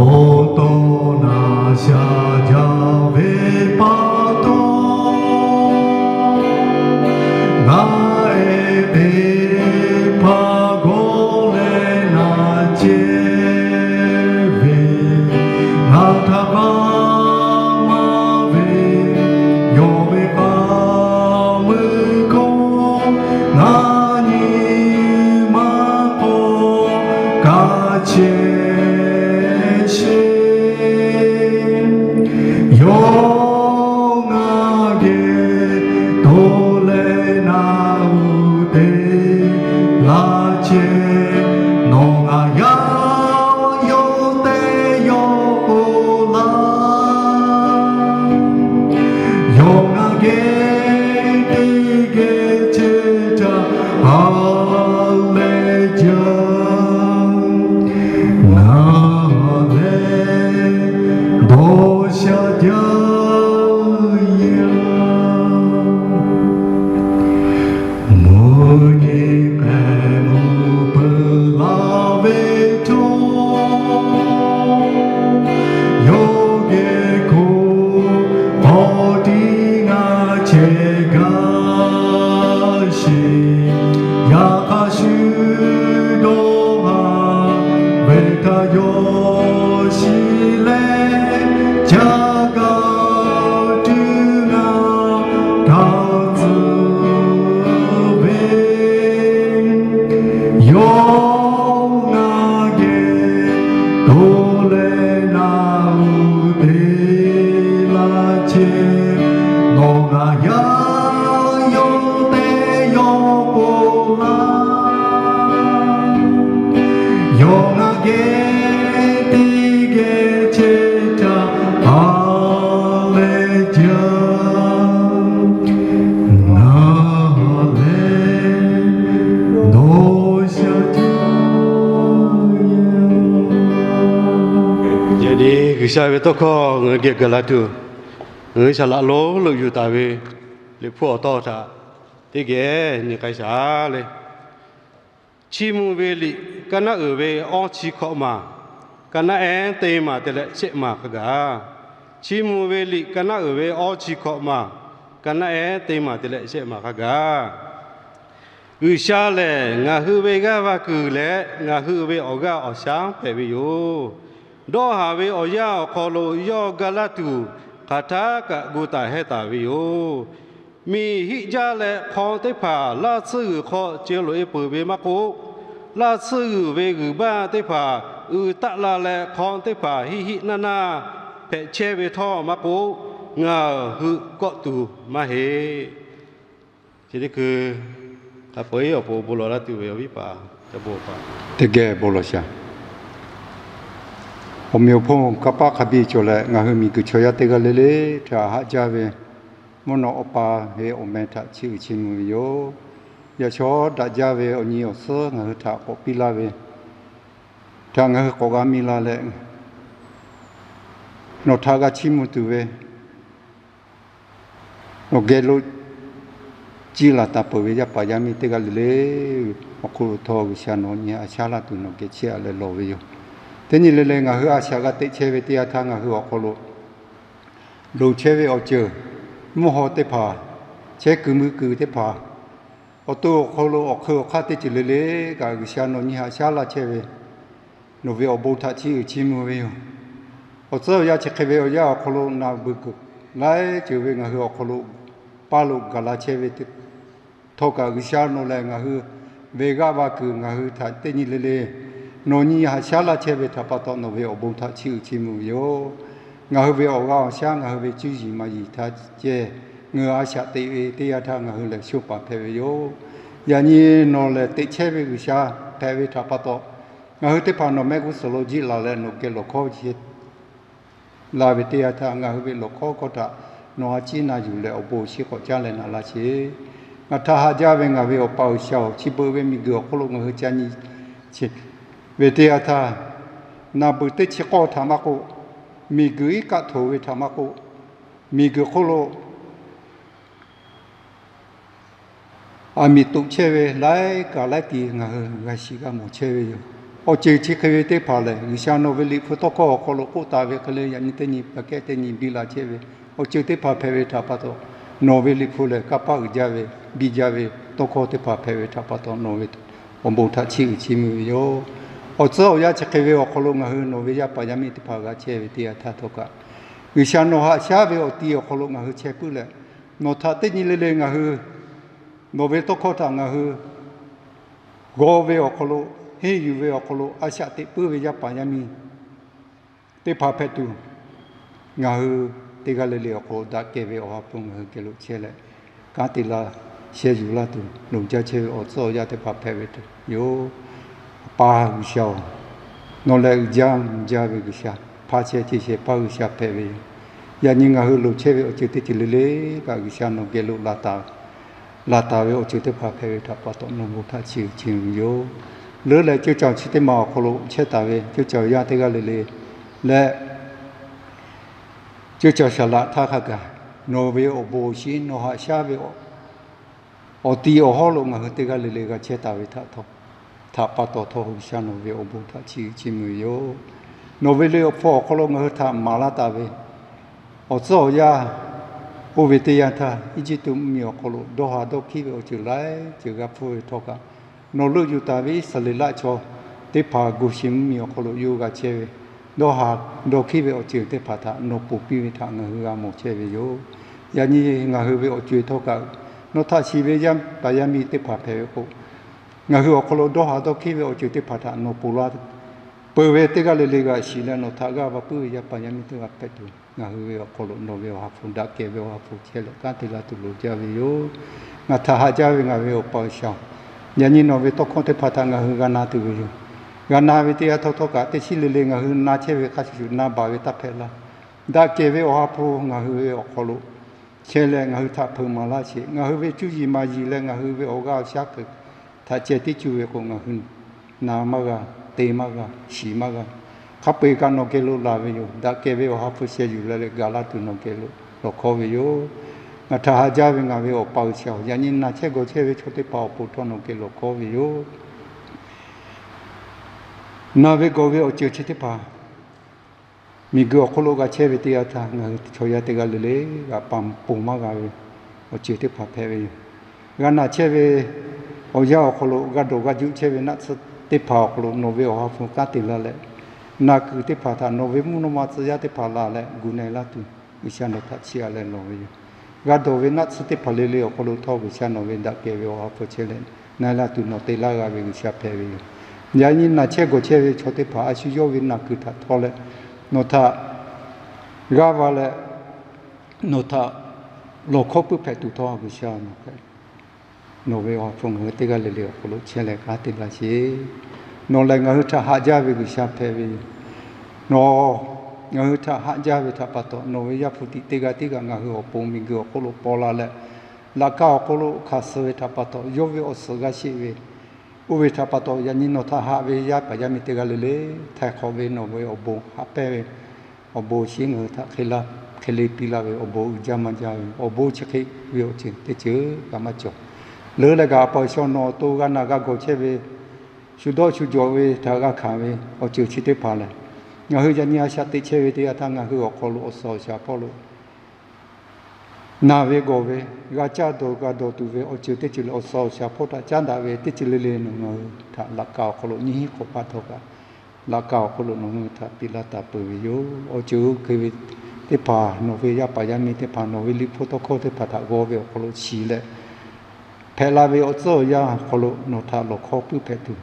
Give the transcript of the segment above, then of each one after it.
Awˬ to naˬ sha jaˇ ve pa taw, ngaˬ ehˉ teˇ hpaˍ g'awˇ leh naˬ ceh ve, ngaˬ htaꞈ k'aˉ maˇ ve yawˇ ve k'a meuˇ k'o, ngaˬ nyi ma k'o kaꞈ chehˇ sheˍ. Yawˇ ngaˬ geh to leh naˬ uˉ te laˇ chehˇ. Nawˬ ngaˬ yaˇ yawˇ teˇ yawˇ k'oˆ laˇ. Yawˇ ngaˬ geh teˇ geh chehˇ caˇ ha lehˬ jaˇ. Ngaˬ lehˬ dawˇ sha jaˇ yaˇ. Mvuhˇ nyi k'ehˬ mvuh peuˬ laˇ ve cawˇ, yawˇ geh hko k'awꞈ tiˉ ngaˬ chehˇ gaˇ sheˍ. Yaꞈ hk'aˇ shu dawˇ haˍ ve htaꞈ yawˇ shiˍ leh, caˇ kaꞈ tuˬ ngaˬ htaꞈ tcuh ve, yawˇ ngaˬ geh to leh naˬ uˉ te laˇ chehˇ. Nawˬ ngaˬ yaˇ yawˇ teˇ yawˇ k'oˆ laˇ. Yawˇ ngaˬ geh teˇ geh chehˇ caˇ ha lehˬ jaˇ. Ngaˬ lehˬ dawˇ sha jaˇ. Yaꞈ nyi G'uiˬsha ve tawˇ hkawˇ ngaˬ hui geh gaˬ la tuˬ, ngaˬ hui shaˍ laꞈ lonˉ lo yuˬ taˍ ve Liꞈ hpu awˬ tawˇ htaꞈ teˇ geh nyi k'ai shaˍ le. Chiˇ mvuh ve liꞈ kaˇ naˉ uiˍ ve awˇ chi hkawꞈ maˬ, kaˇ naˉ ehˉ teˇ maˬ te leh shehˆ maˬ hk'a gaˬ. Chiˇ mvuh ve liꞈ kaˇ naˉ uiˍ ve awˇ chi hkawꞈ maˬ, kaˇ naˉ ehˉ teˇ maˬ te leh shehˆ maˬ hk'a gaˬ. G'uiˬsha lehˬ, ngaˬ hui ve g'aˇ va kuiˬ leh ngaˬ hui ve awˬ g'aˇ awˬ shaˉ hpehꞈ ve yoˬ. Dawˇ haˍ ve awˬ yanˇ awˬ hk'aw lo yawˇ ga laˇ tuˬ, hk'aˬ htaˇ kaꞈ gu taˍ hehˇ taˍ ve yoˬ. Miˬ hiˆ jaˇ leh hk'aw teˇ hpaˍ laˇ tsuhˇ g'uiˬ hk'aw ceh loꞈ e peuˬ ve maˇ k'oˆ, laˇ tsuhˇ g'uiˬ ve g'uiˬ baˇ teˇ hpaˍ uiˍ taˆ la leh hk'aw teˇ hpaˍ hiˆ hiˆ naˇ naˇ hpehꞈ chehˇ ve htawˇ maˇ k'oˆ, ngaˬ hui kawˆ tuˬ maˇ heˆ. Chi teˇ hkui hk'a peu-eˬ awˬ pon bon lawˬ laˇ tuˬ ve awˬ viˉ paˍ, teˇ geh bon lawˬ shaˍ. Awˬ meꞈ awˬ hponˇ kanˇ paˆ hk'a biˇ cawˬ leh, ngaˬ hui miˬguiˬ chaw yaˇ teˇ g'aˇ le le htaꞈ haꞈ jaˇ ve mvuhˇ naw Awˬ pa ve awˬ meh htaꞈ chiˇ uiˍ chiˇ mvuh ve yoˬ. Yaꞈ shawˉ daꞈ jaˇ ve awˬ nyi awˬ suhˉ ngaˬ hui htaꞈ k'awꞈ piˇ laˇ ve htaꞈ ngaˬ hui k'awꞈ g'a miˇ la leh, nawˬ htaꞈ g'a chiˇ mvuh tuˬ ve, nawˬ geh lo ciˇ laˬ taˍ peuˬ ve yaˇ paˍ yaˇ miˇ teˇ g'aˇ le le awˬ hk'oˆ lo htawˇ, G'uiˬsha nawˬ nyi a shaˉ laˇ tuˬ nawˬ geh chehˇ a leh lawˬ ve yoˬ. Teˇ nyi le le ngaˬ hui a shaꞈ g'a teꞈ chehˇ ve teˇ yanˇ htaˇ, ngaˬ hui awˬ hk'aw lo loˍ chehˇ ve awˬ ceuˬ, mvuhˇ haw teˇ hpaˍ, chehˇ kuiˬ mui kuiˬ teˇ hpaˍ, awˬ to awˬ hk'aw lo awˬ hk'eun awˬ hk'aˇ teˇ ceuˬ le le kaꞈ, G'uiˬsha nawˬ nyi a shaˉ laˇ chehˇ ve, nawˬ ve awˬ bon htaꞈ chiˇ uiˍ chiˇ mvuh ve yoˬ. Awˬ tcuhˉ awˬ yanˇ chi hk'e ve awˬ yanˇ awˬ hk'aw lo naˬ beuˬ kuiˬ laiˉ ceuˬ ve ngaˬ hui awˬ hk'aw lo paˇ lo gaˬ la chehˇ ve htawˇ kaꞈ, G'uiˬsha nawˬ lehˬ ngaˬ hui ve g'aˇ va kuiˬ ngaˬ hui htaꞈ teˇ nyi le le nawˬ nyi haꞈ shaˉ laˇ chehˇ ve htaꞈ pa taw, nawˬ ve awˬ bon htaꞈ chiˇ uiˍ chiˇ mvuh ve yoˬ. Ngaˬ hui ve awˬ g'aˇ awˬ shaˉ, ngaˬ hui ve cuˇ yiˍ maˍ yiˍ htaꞈ ceh ngaˬ hui a shaꞈ teꞈ ve teˇ yanˇ htaˇ, ngaˬ hui lehˬ sho paˍ hpehꞈ ve yoˬ. Yaꞈ nyi nawˬ lehˬ teꞈ chehˇ ve G'uiˬsha hpehꞈ ve htaꞈ pa taw, ngaˬ hui teˇ hpaˍ nawˬ mehˆ g'uˇ suhˍ lo jiˆ laˬ leh nawˬ geh lawˬ hkawˇ chehˇ la ve teˇ yanˇ htaˇ, ngaˬ hui ve lawˬ hkawˇ hkawˇ htaꞈ nawˬ a ciˉ na yuˬ leh awˬ bon awˬ shinˉ k'awꞈ caˉ leh na laˇ sheˍ. Ngaˬ htaꞈ haꞈ jaˇ ve ngaˬ ve Awˬ pa G'uiˬsha-oˬ, chi beuꞈ ve miˬguiˬ awˬ hk'oˆ lo ngaˬ hui ca nyi ve teˇ yanˇ htaˇ, naˬ beuˬ teˇ chi k'awˇ htaꞈ maˇ k'oˆ, miˬguiˬ iˉ kaˆ htoꞈ ve htaꞈ maˇ k'oˆ, miˬguiˬ hk'oˆ lo aˬ miˍ toꞈ chehˇ ve laiˉ kaꞈ laiˉ ti ngaˬ hui g'a shiˍ g'a mawˬ chehˇ ve yoˬ. Awˬ ceuˬ chi hk'e ve teˇ hpaˍ lehˬ, G'uiˬsha nawˬ ve Liꞈ hpu tawˇ hkawˇ awˬ hk'aw lo k'oˆ taˍ ve hk'e le, yaꞈ nyi teˇ nyi paˍ kehˉ teˇ nyi biˇ la chehˇ ve awˬ ceuˬ teˇ hpaˍ hpehꞈ ve htaꞈ pa taw, nawˬ ve Liꞈ hpu lehˬ kanˇ paˆ uiˍ jaˇ ve, biˇ jaˇ ve tawˇ hkawˇ teˇ hpaˍ hpehꞈ ve htaꞈ pa taw, nawˬ ve awˬ bon htaꞈ chiˇ uiˍ chiˇ mvuh ve yoˬ. Awˬ tcuhˉ awˬ yanˇ chi hk'e ve awˬ hk'aw lo ngaˬ hui nawˬ ve yaˇ paˍ yaˇ miˇ teˇ hpaˍ g'a chehˇ ve teˇ yanˇ htaˇ htawˇ kaꞈ, G'uiˬsha nawˬ haꞈ shaˉ ve awˬ ti awˬ hk'aw lo ngaˬ hui chehˇ puiˉ leh, nawˬ htaꞈ teˇ nyi le le ngaˬ hui nawˬ ve tawˇ hkawˇ htaꞈ ngaˬ hui g'aw ve awˬ hk'aw lo, henˇ yuˬ ve awˬ hk'aw lo a shaꞈ teꞈ puiˉ ve yaˇ paˍ yaˇ miˇ teˇ hpaˍ hpehꞈ tuˬ, ngaˬ hui teˇ g'aˇ le le awˬ hk'aw lo daꞈ kehˬ ve awˬ ha hpu ngaˬ hui geh lo chehˇ leh, kanˉ te laˇ sheh yuˬ laˇ tuˬ loˍ jaˇ chehˇ ve awˬ tcuhˉ awˬ yanˇ teˇ hpaˍ hpehꞈ ve yoˬ. A pa G'uiˬsha-oˬ, nawˬ lehˬ uiˍ jaˇ mvuh jaˇ ve G'uiˬsha, hpaˇ chehˇ ceˇ shehˍ hpaˇ G'uiˬsha hpehꞈ ve yoˬ. Yaꞈ nyi ngaˬ hui loˍ chehˇ ve awˬ ceuˬ teˇ ceuˬ le le kaꞈ, G'uiˬsha nawˬ geh lo laˬ taˍ ve awˬ ceuˬ teˇ hpaˍ hpehꞈ ve htaꞈ pa taw, nawˬ bon htaꞈ chiˇ uiˍ chiˇ mvuh ve yoˬ. Leuˉ leh ceuˇ caˬ chi teˇ maˬ awˬ hk'aw lo chehˇ taˍ ve ceuˇ caˬ yaˇ teˇ g'aˇ le le leh, ceuˇ caˬ saˍ laꞈ htaˇ hk'a gaˬ, nawˬ ve awˬ bon awˬ shinˉ nawˬ haꞈ shaˉ ve awˬ ti awˬ hawˉ lo ngaˬ hui teˇ g'aˇ le le g'a chehˇ taˍ ve htaꞈ pa taw htawˇ, G'uiˬsha nawˬ ve awˬ bon htaꞈ chiˇ uiˍ chiˇ mvuh ve yoˬ. Nawˬ ve liꞈ awˬ hpu awˬ hk'aw lo ngaˬ hui htaꞈ maˍ laˇ taˍ ve awˬ tcuhˉ awˬ yanˇ, oˇ ve teˇ yanˇ htaˇ Eˇjiˇtuꞈ mvuhˇmiˬ awˬ hk'aw lo dawˇ ha dawˇ hkiˉ ve awˬ ceuˬ laiˉ ceuˬ g'a hpfuhˇ ve htawˇ kaꞈ, nawˬ leuˆ yuˬ taˍ ve Iˉsaˍreˍlaˆ chaw teˇ hpaˍ Goˍshenˍ mvuhˇmiˬ awˬ hk'aw lo yawˇ g'a chehˇ ve dawˇ ha dawˇ hkiˉ ve awˬ ceuˬ teˇ hpaˍ htaꞈ nawˬ ponˬ piˇ ve htaꞈ ngaˬ hui g'a mawˬ chehˇ ve yoˬ. Yaꞈ nyi ngaˬ hui ve awˬ co-e htawˇ kaꞈ, nawˬ htaꞈ shiˍ ve yaˇ paˍ yaˇ miˇ teˇ hpaˍ hpehꞈ ve k'o, ngaˬ hui awˬ hk'aw lo dawˇ ha dawˇ hkiˉ ve awˬ ceuˬ teˇ hpaˍ htaꞈ nawˬ ponˬ laˇ peuˬ ve teˇ g'aˇ le le g'a shiˍ leh, nawˬ htaꞈ g'aˇ va puiˉ ve yaˇ paˍ yaˇ miˇ teˇ g'aˇ hpehꞈ tuˬ, ngaˬ hui ve awˬ hk'aw lo nawˬ ve awˬ ha hpu, daꞈ kehˬ ve awˬ ha hpu chehˇ leh kanˉ te laˇ tuˬ loˍ jaˇ ve yoˬ. Ngaˬ htaꞈ haꞈ jaˇ ve ngaˬ ve awˬ pa G'uiˬsha-oˬ, yaꞈ nyi nawˬ ve tawˇ hkawˇ teˇ hpaˍ htaꞈ ngaˬ hui g'a na tuˬ ve yoˬ. G'a na ve teˇ yanˇ htawˇ htawˇ kaꞈ, teˇ shiˉ le le ngaˬ hui na chehˇ ve hk'a shuˍ shuˍ na baˬ ve taˇ hpehꞈ laˇ. Daꞈ kehˬ ve awˬ ha hpu ngaˬ hui ve awˬ hk'aw lo chehˇ leh, ngaˬ hui htaꞈ hpeuꞈ maˍ laˇ sheˍ. Ngaˬ hui ve cuˇ yiˍ maˍ yiˍ leh ngaˬ hui ve awˬ g'aˇ awˬ shaˉ hk'e htaꞈ ceh tiˉ cuˇ ve k'o, ngaˬ hui na maˇ g'a, te maˇ g'a, shiˍ maˇ g'a. Hk'a peu-eˬ kaꞈ nawˬ geh lo laˬ ve yoˬ. Daꞈ kehˬ ve awˬ ha hpu sheh yuˬ leh leh gaˬ laˇ tuˬ nawˬ geh lo lawˬ hkawˇ ve yoˬ. Ngaˬ htaꞈ haꞈ jaˇ ve ngaˬ ve awˬ pa G'uiˬsha-oˬ, yaꞈ nyi na chehˇ gawˬ chehˇ ve chaw teˇ hpaˍ awˬ pon htawˇ nawˬ geh lawˬ hkawˇ ve yoˬ. Na ve gawˬ ve awˬ ceuˬ chi teˇ hpaˍ miˬguiˬ awˬ hk'oˆ lo g'a chehˇ ve teˇ yanˇ htaˇ, ngaˬ hui chaw yaˇ teˇ g'aˇ le le g'a pa ponˬ maˇ g'a ve awˬ ceuˬ teˇ hpaˍ hpehꞈ ve yoˬ. G'a na chehˇ ve awˬ yanˇ awˬ hk'aw lo g'a dawˬ g'a juˆ chehˇ ve naˆ tsuhˇ teˇ hpaˍ awˬ hk'aw lo nawˬ ve awˬ ha hpu kanˉ te laˇ leh, na kuiˬ teˇ hpaˍ htaꞈ nawˬ ve mvuhˇ naw ma tcuh yaˇ teˇ hpaˍ laˬ leh gu na-e laˇ tuˬ, G'uiˬsha nawˬ htaꞈ chiˇ aꞈ leh lawˬ ve yoˬ. G'a dawˬ ve naˆ tsuhˇ teˇ hpaˍ le le awˬ hk'aw lo htawˇ, G'uiˬsha nawˬ ve daꞈ kehˬ ve awˬ ha hpu chehˇ leh na-e laˇ tuˬ nawˬ te laˇ g'a ve G'uiˬsha hpehꞈ ve yoˬ. Yaꞈ nyi na chehˇ gawˬ chehˇ ve chaw teˇ hpaˍ a shu yawˇ ve na kuiˬ htaꞈ htawˇ leh, nawˬ htaꞈ g'aˇ va leh, nawˬ htaꞈ lawˬ hkawˇ puiˉ hpehꞈ tuˬ htawˇ, G'uiˬsha nawˬ hpehꞈ nawˬ ve awˬ ha hpu ngaˬ hui teˇ g'aˇ le le awˬ hk'aw lo chehˇ leh kanˉ te laˇ sheˍ. Nawˬ lehˬ ngaˬ hui htaꞈ haꞈ jaˇ ve G'uiˬsha hpehꞈ ve yoˬ. Nawˬ ngaˬ hui htaꞈ haꞈ jaˇ ve htaꞈ pa taw, nawˬ ve Yaˇ hpu tiꞈ teˇ g'aˇ tiˉ kaꞈ ngaˬ hui awˬ pon miˬguiˬ awˬ hk'oˆ lo paw la leh, laꞈ ka awˬ hk'aw lo hkanˍ suh ve htaꞈ pa taw, yawˇ ve awˬ suhˍ g'a sheˆ ve, oˇ ve htaꞈ pa taw, yaꞈ nyi nawˬ htaꞈ haꞈ ve yaˇ paˍ yaˇ miˇ teˇ g'aˇ le le htaiˍ hk'awꞈ ve nawˬ ve awˬ bon haꞈ pehnˇ ve awˬ bon awˬ shinˉ ngaˬ hui htaꞈ hk'e le hk'e le piˇ laˇ ve awˬ bon uiˍ jaˇ maˇ jaˇ ve awˬ bon chi hk'e ve awˬ ceuˬ teˇ ceuˬ kaꞈ maˇ cawˬ. Leuˉ leh kaꞈ, a pa G'uiˬsha nawˬ awˬ to g'a naˬ g'a gawˬ chehˇ ve, shu dawˇ shu jawˬ ve htaꞈ g'a hkanˍ ve awˬ ceuˬ chi teˇ hpaˍ lehˬ, ngaˬ hui yaꞈ nyi a shaꞈ teꞈ chehˇ ve teˇ yanˇ htaˇ ngaˬ hui awˬ hk'aw lo awˬ suhˍ awˬ shaˍ hpawˇ lo naˬ ve gawˬ ve, g'a caˇ dawˬ g'a dawˬ tuˬ ve awˬ ceuˬ teˇ ceuˬ leh awˬ suhˍ awˬ shaˍ hpawˇ htaꞈ caˉ daꞈ ve teˇ ceuˬ le le nawˬ ngaˬ hui htaꞈ laꞈ ka awˬ hk'aw lo nyiˇ hinˉ hk'awꞈ hpaˇ htawˇ kaꞈ, laꞈ ka awˬ hk'aw lo nawˬ ngaˬ hui htaꞈ piˇ laˇ taˍ peuˬ ve yoˬ. Awˬ ceuˬ oˇ hk'e ve teˇ hpaˍ nawˬ ve yaˇ paˍ yaˇ miˇ teˇ hpaˍ nawˬ ve liꞈ hpu tawˇ hkawˇ teˇ hpaˍ htaꞈ g'aw ve awˬ hk'aw lo shiˍ leh, hpehꞈ la ve awˬ tcuhˉ awˬ yanˇ awˬ hk'aw lo nawˬ htaꞈ lawˬ hkawˇ puiˉ hpehꞈ tuˬ,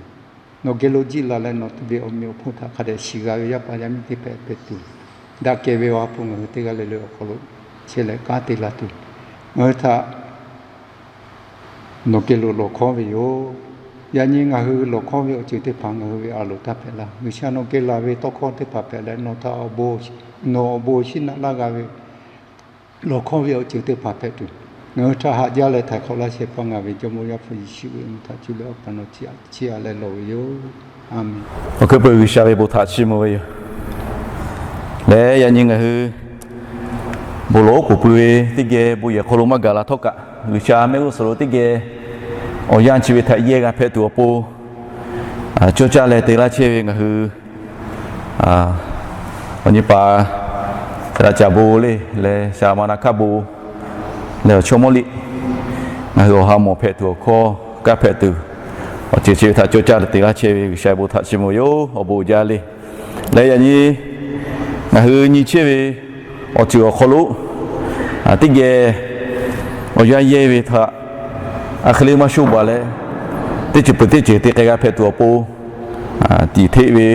nawˬ geh lo jiˆ la leh nawˬ ve awˬ meꞈ awˬ hponˇ htaꞈ hk'a dehꞈ shiˍ g'a ve yaˇ paˍ yaˇ miˇ teˇ hpaˍ hpehꞈ tuˬ, daꞈ kehˬ ve awˬ ha hpu ngaˬ hui teˇ g'aˇ le le awˬ hk'aw lo chehˇ leh kanˉ te la tuˬ, ngaˬ hui htaꞈ nawˬ geh lo lawˬ hkawˇ ve yoˬ. Yaꞈ nyi ngaˬ hui lawˬ hkawˇ ve awˬ ceuˬ teˇ hpaˍ ngaˬ hui ve a loˍ htaˇ hpehꞈ laˇ. G'uiˬsha nawˬ geh laˬ ve tawˇ hkawˇ teˇ hpaˍ hpehꞈ leh, nawˬ htaꞈ awˬ bon, nawˬ awˬ bon awˬ shinˉ naꞈ laˇ g'a ve lawˬ hkawˇ ve awˬ ceuˬ teˇ hpaˍ hpehꞈ tuˬ, ngaˬ hui htaꞈ haꞈ jaˇ leh htaiˍ hk'awꞈ laˇ shehˍ hpaˇ ngaˬ ve Jawˇmawˇ Yaˇ hpu Yeˍsuˆ ve mvuhˇ htaꞈ cuˇ leh awˬ pa nawˬ chiˇ aꞈ leh lawˬ ve yoˬ. A menˬ. Awˬ hkui peu G'uiˬsha ve bon htaꞈ chiˇ mvuh ve yoˬ. Leh yaꞈ nyi ngaˬ hui bon lawˬ oˉ k'oˍ pui ve teˇ geh bon yehˬ hk'aw lo maˇ gaˬ la htawˇ kaꞈ, G'uiˬsha mehˆ g'uˇ suhˍ lo teˇ geh awˬ yanˇ chi ve htaꞈ yehˇ g'a hpehꞈ tuˬ awˬ pon, Cawˇ caˇ leh te laˇ chehˇ ve ngaˬ hui awˬ nyi paˍ Ca Bon le leh Ca Ma Na Hkaˇ Bon leh awˬ chawˇ mawˇ liꞈ, ngaˬ hui awˬ ha mawˬ hpehꞈ tuˬ awˬ hkawˇ kaˇ hpehꞈ tuˬ, awˬ ceuˬ chi ve htaꞈ cawˇ caˇ leh te laˇ chehˇ ve G'uiˬsha bon htaꞈ chiˇ mvuh ve yoˬ. Awˬ bon uiˍ jaˇ le. Leh yaꞈ nyi ngaˬ hui nyi chehˇ ve awˬ ceuˬ awˬ hk'aw lo teˇ geh awˬ yanˇ yehˇ ve htaꞈ a hk'e le maˇ shoˉ baˬ leh, teˇ ceuˬ peuˬ teˇ ceuˬ te k'ai g'a hpehꞈ tuˬ awˬ pon, tiˍ hteˆ ve,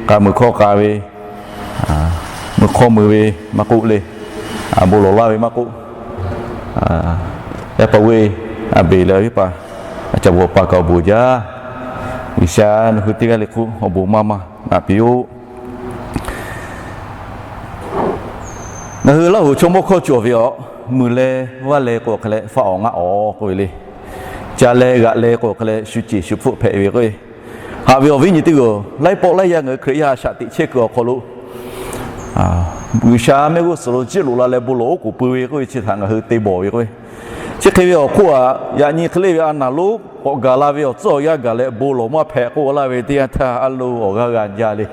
k'a muiˬ hkawˇ k'a ve, mui hk'awˇ mui ve maˇ k'oˆ le, bon lawˬ laˇ ve maˇ k'oˆ, yaˇ paˍ g'uˇ e, a beˬ leh awˬ viˉ paˍ, a caˍ bon awˬ pa kaꞈ awˬ bon jaˇ. G'uiˬsha nawˬ hui teˇ g'aˇ le hk'oˆ awˬ bon maˇ maˇ naꞈ piˇ-oˆ. Ngaˬ hui Laˇ huˍ chaw mawˇ hkawˇ cawˬ ve awˬ, muiˬ leh vaˇ leh k'o hk'e leh faˆ awˬ ngaˆ awˬ k'oˆ ve le. Ca leh g'aꞈ leh k'o hk'e leh shu ceˬ shu hpfuhˆ hpehꞈ ve k'o, haꞈ ve awˬ viˉ nyi teˇ g'aˇ, laiˉ pawˆ laiˉ yaˇ ngaˬ hui Hkriꞈ yaˇ a shaꞈ teꞈ chehˇ kuiˬ awˬ hk'aw lo G'uiˬsha mehˆ g'uˇ suhˍ lo jiˆ loꞈ la leh bon lawˬ oˉ k'oˍ pui ve k'oˆ ve chi htaꞈ ngaˬ hui te bawˬ ve k'o, chi hk'e ve awˬ hk'oˆ aꞈ, yaꞈ nyi hk'e le ve a naˍ lonˉ k'awꞈ gaˬ la ve awˬ tcuhˉ awˬ yanˇ gaˬ leh bon lawˬ maˇ hpehꞈ k'oˆ laˇ ve teˇ yanˇ htaˇ, a lo awˬ g'aˇ g'a jaˇ le.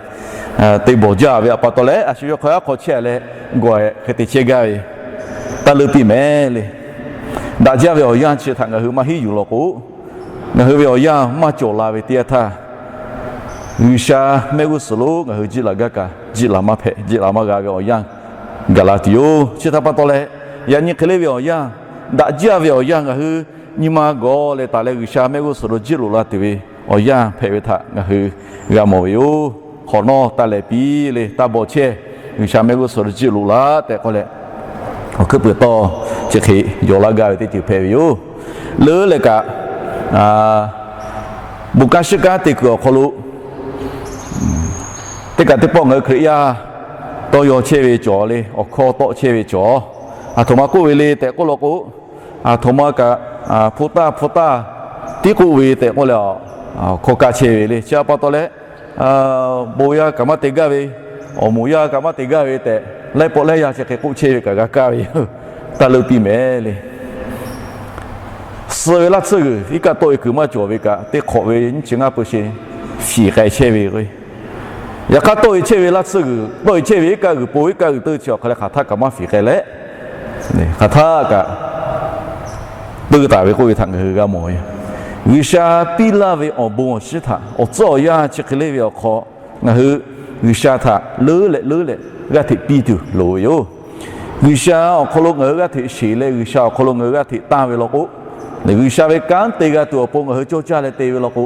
Te bawˬ jaˇ ve htaꞈ pa taw leh, a shu yawˇ hk'aw yaˇ hk'aw chehˇ leh gawˬ hk'e te chehˇ gaˇ ve, taˇ leuˆ piˇ mehˍ le. Daꞈ jaˇ ve awˬ yanˇ chi htaꞈ ngaˬ hui maˇ hiˉ yuˬ law k'o, ngaˬ hui ve awˬ yanˇ maˇ cawˬ la ve teˇ yanˇ htaˇ, G'uiˬsha mehˆ g'uˇ suhˍ lo ngaˬ hui jiˆ laˬ gaˇ kaꞈ, jiˆ laˬ maˇ hpehꞈ, jiˆ laˬ maˇ g'a ve awˬ yanˇ gaˬ la tuˬ yoˬ. Chi htaꞈ pa taw leh, yaꞈ nyi hk'e le ve awˬ yanˇ, daꞈ jaˇ ve awˬ yanˇ ngaˬ hui nyi ma gawˬ leh taˍ leh G'uiˬsha mehˆ g'uˇ suhˍ lo jiˆ loꞈ la tuˬ ve awˬ yanˇ hpehꞈ ve htaꞈ ngaˬ hui g'a mawˬ ve yoˬ. Hk'awꞈ nawˉ taˇ lehˬ piˇ le, taˇ bawˬ chehˇ. G'uiˬsha mehˆ g'uˇ suhˍ lo jiˆ loꞈ la tehꞈ k'oˆ leh, awˬ hkuiˉ puiˍ tawˇ chi hk'e yawˬ laˇ gaˇ ve teˇ ceuˬ hpehꞈ ve yoˬ. Leuˉ leh kaꞈ, bon kanˉ shiˉ kanˉ te kuiˬ awˬ hk'aw lo teˇ kaꞈ teˇ pawˆ ngaˬ hui Hkriꞈ yaˇ tawˇ yaw chehˇ ve cawˬ le, awˬ hkawˇ tawˆ chehˇ ve cawˬ. Aˬ htoꞈ ma k'oˆ ve le tehꞈ k'oˆ law k'o, aˬ htoꞈ ma kaꞈ hpu taˇ hpu taˇ tiˉ k'oˆ ve tehꞈ k'oˆ leh, awˬ hkawˇ kaˇ chehˇ ve le. Chi htaꞈ pa taw leh, bon yaˇ kaꞈ maˇ te gaˇ ve, awˬ moˍ yaˇ kaꞈ maˇ te gaˇ ve tehꞈ, laiˉ pawˆ laiˉ yaˇ chi hk'e k'oˆ chehˇ ve kaꞈ g'a kaˇ ve yoˬ. Taˇ leuˆ piˇ mehˍ le. Suh ve laˇ tsuhˇ g'uiˬ iˉ kaˆ tawˆ e kuiˬ maˇ cawˬ ve kaꞈ, teˇ hk'awꞈ ve nyiˇ chi ngaˇ peu sheˍ fiˍ k'ai chehˇ ve k'o, yaꞈ hk'aˇ tawˆ e chehˇ ve laˇ tsuhˇ g'uiˬ, tawˆ e chehˇ ve iˉ kaˆ g'uiˬ po iˉ kaˆ g'uiˬ teu chi awˬ hk'aˬ leh hk'aˬ htaˇ kaꞈ maˇ fiˍ k'ai leh, hk'aˬ htaˇ kaꞈ teu taˍ ve k'oˆ ve htaꞈ ngaˬ hui g'a mawˬ ve. G'uiˬsha piˇ laˇ ve awˬ bon awˬ shinˉ htaꞈ awˬ tcuhˉ awˬ yanˇ chi hk'e le ve awˬ hk'aw, ngaˬ hui G'uiˬsha htaꞈ leuˉ leh leuˉ leh g'aˇ hteꞈ piˇ tuˬ loˍ ve yoˬ. G'uiˬsha awˬ hk'aw lo ngaˬ hui g'aˇ hteꞈ sheˍ leh G'uiˬsha awˬ hk'aw lo ngaˬ hui g'aˇ hteꞈ tanˇ ve law k'o, G'uiˬsha ve kanˉ te g'a tuˬ awˬ pon ngaˬ hui cawˇ caˇ leh te ve law k'o,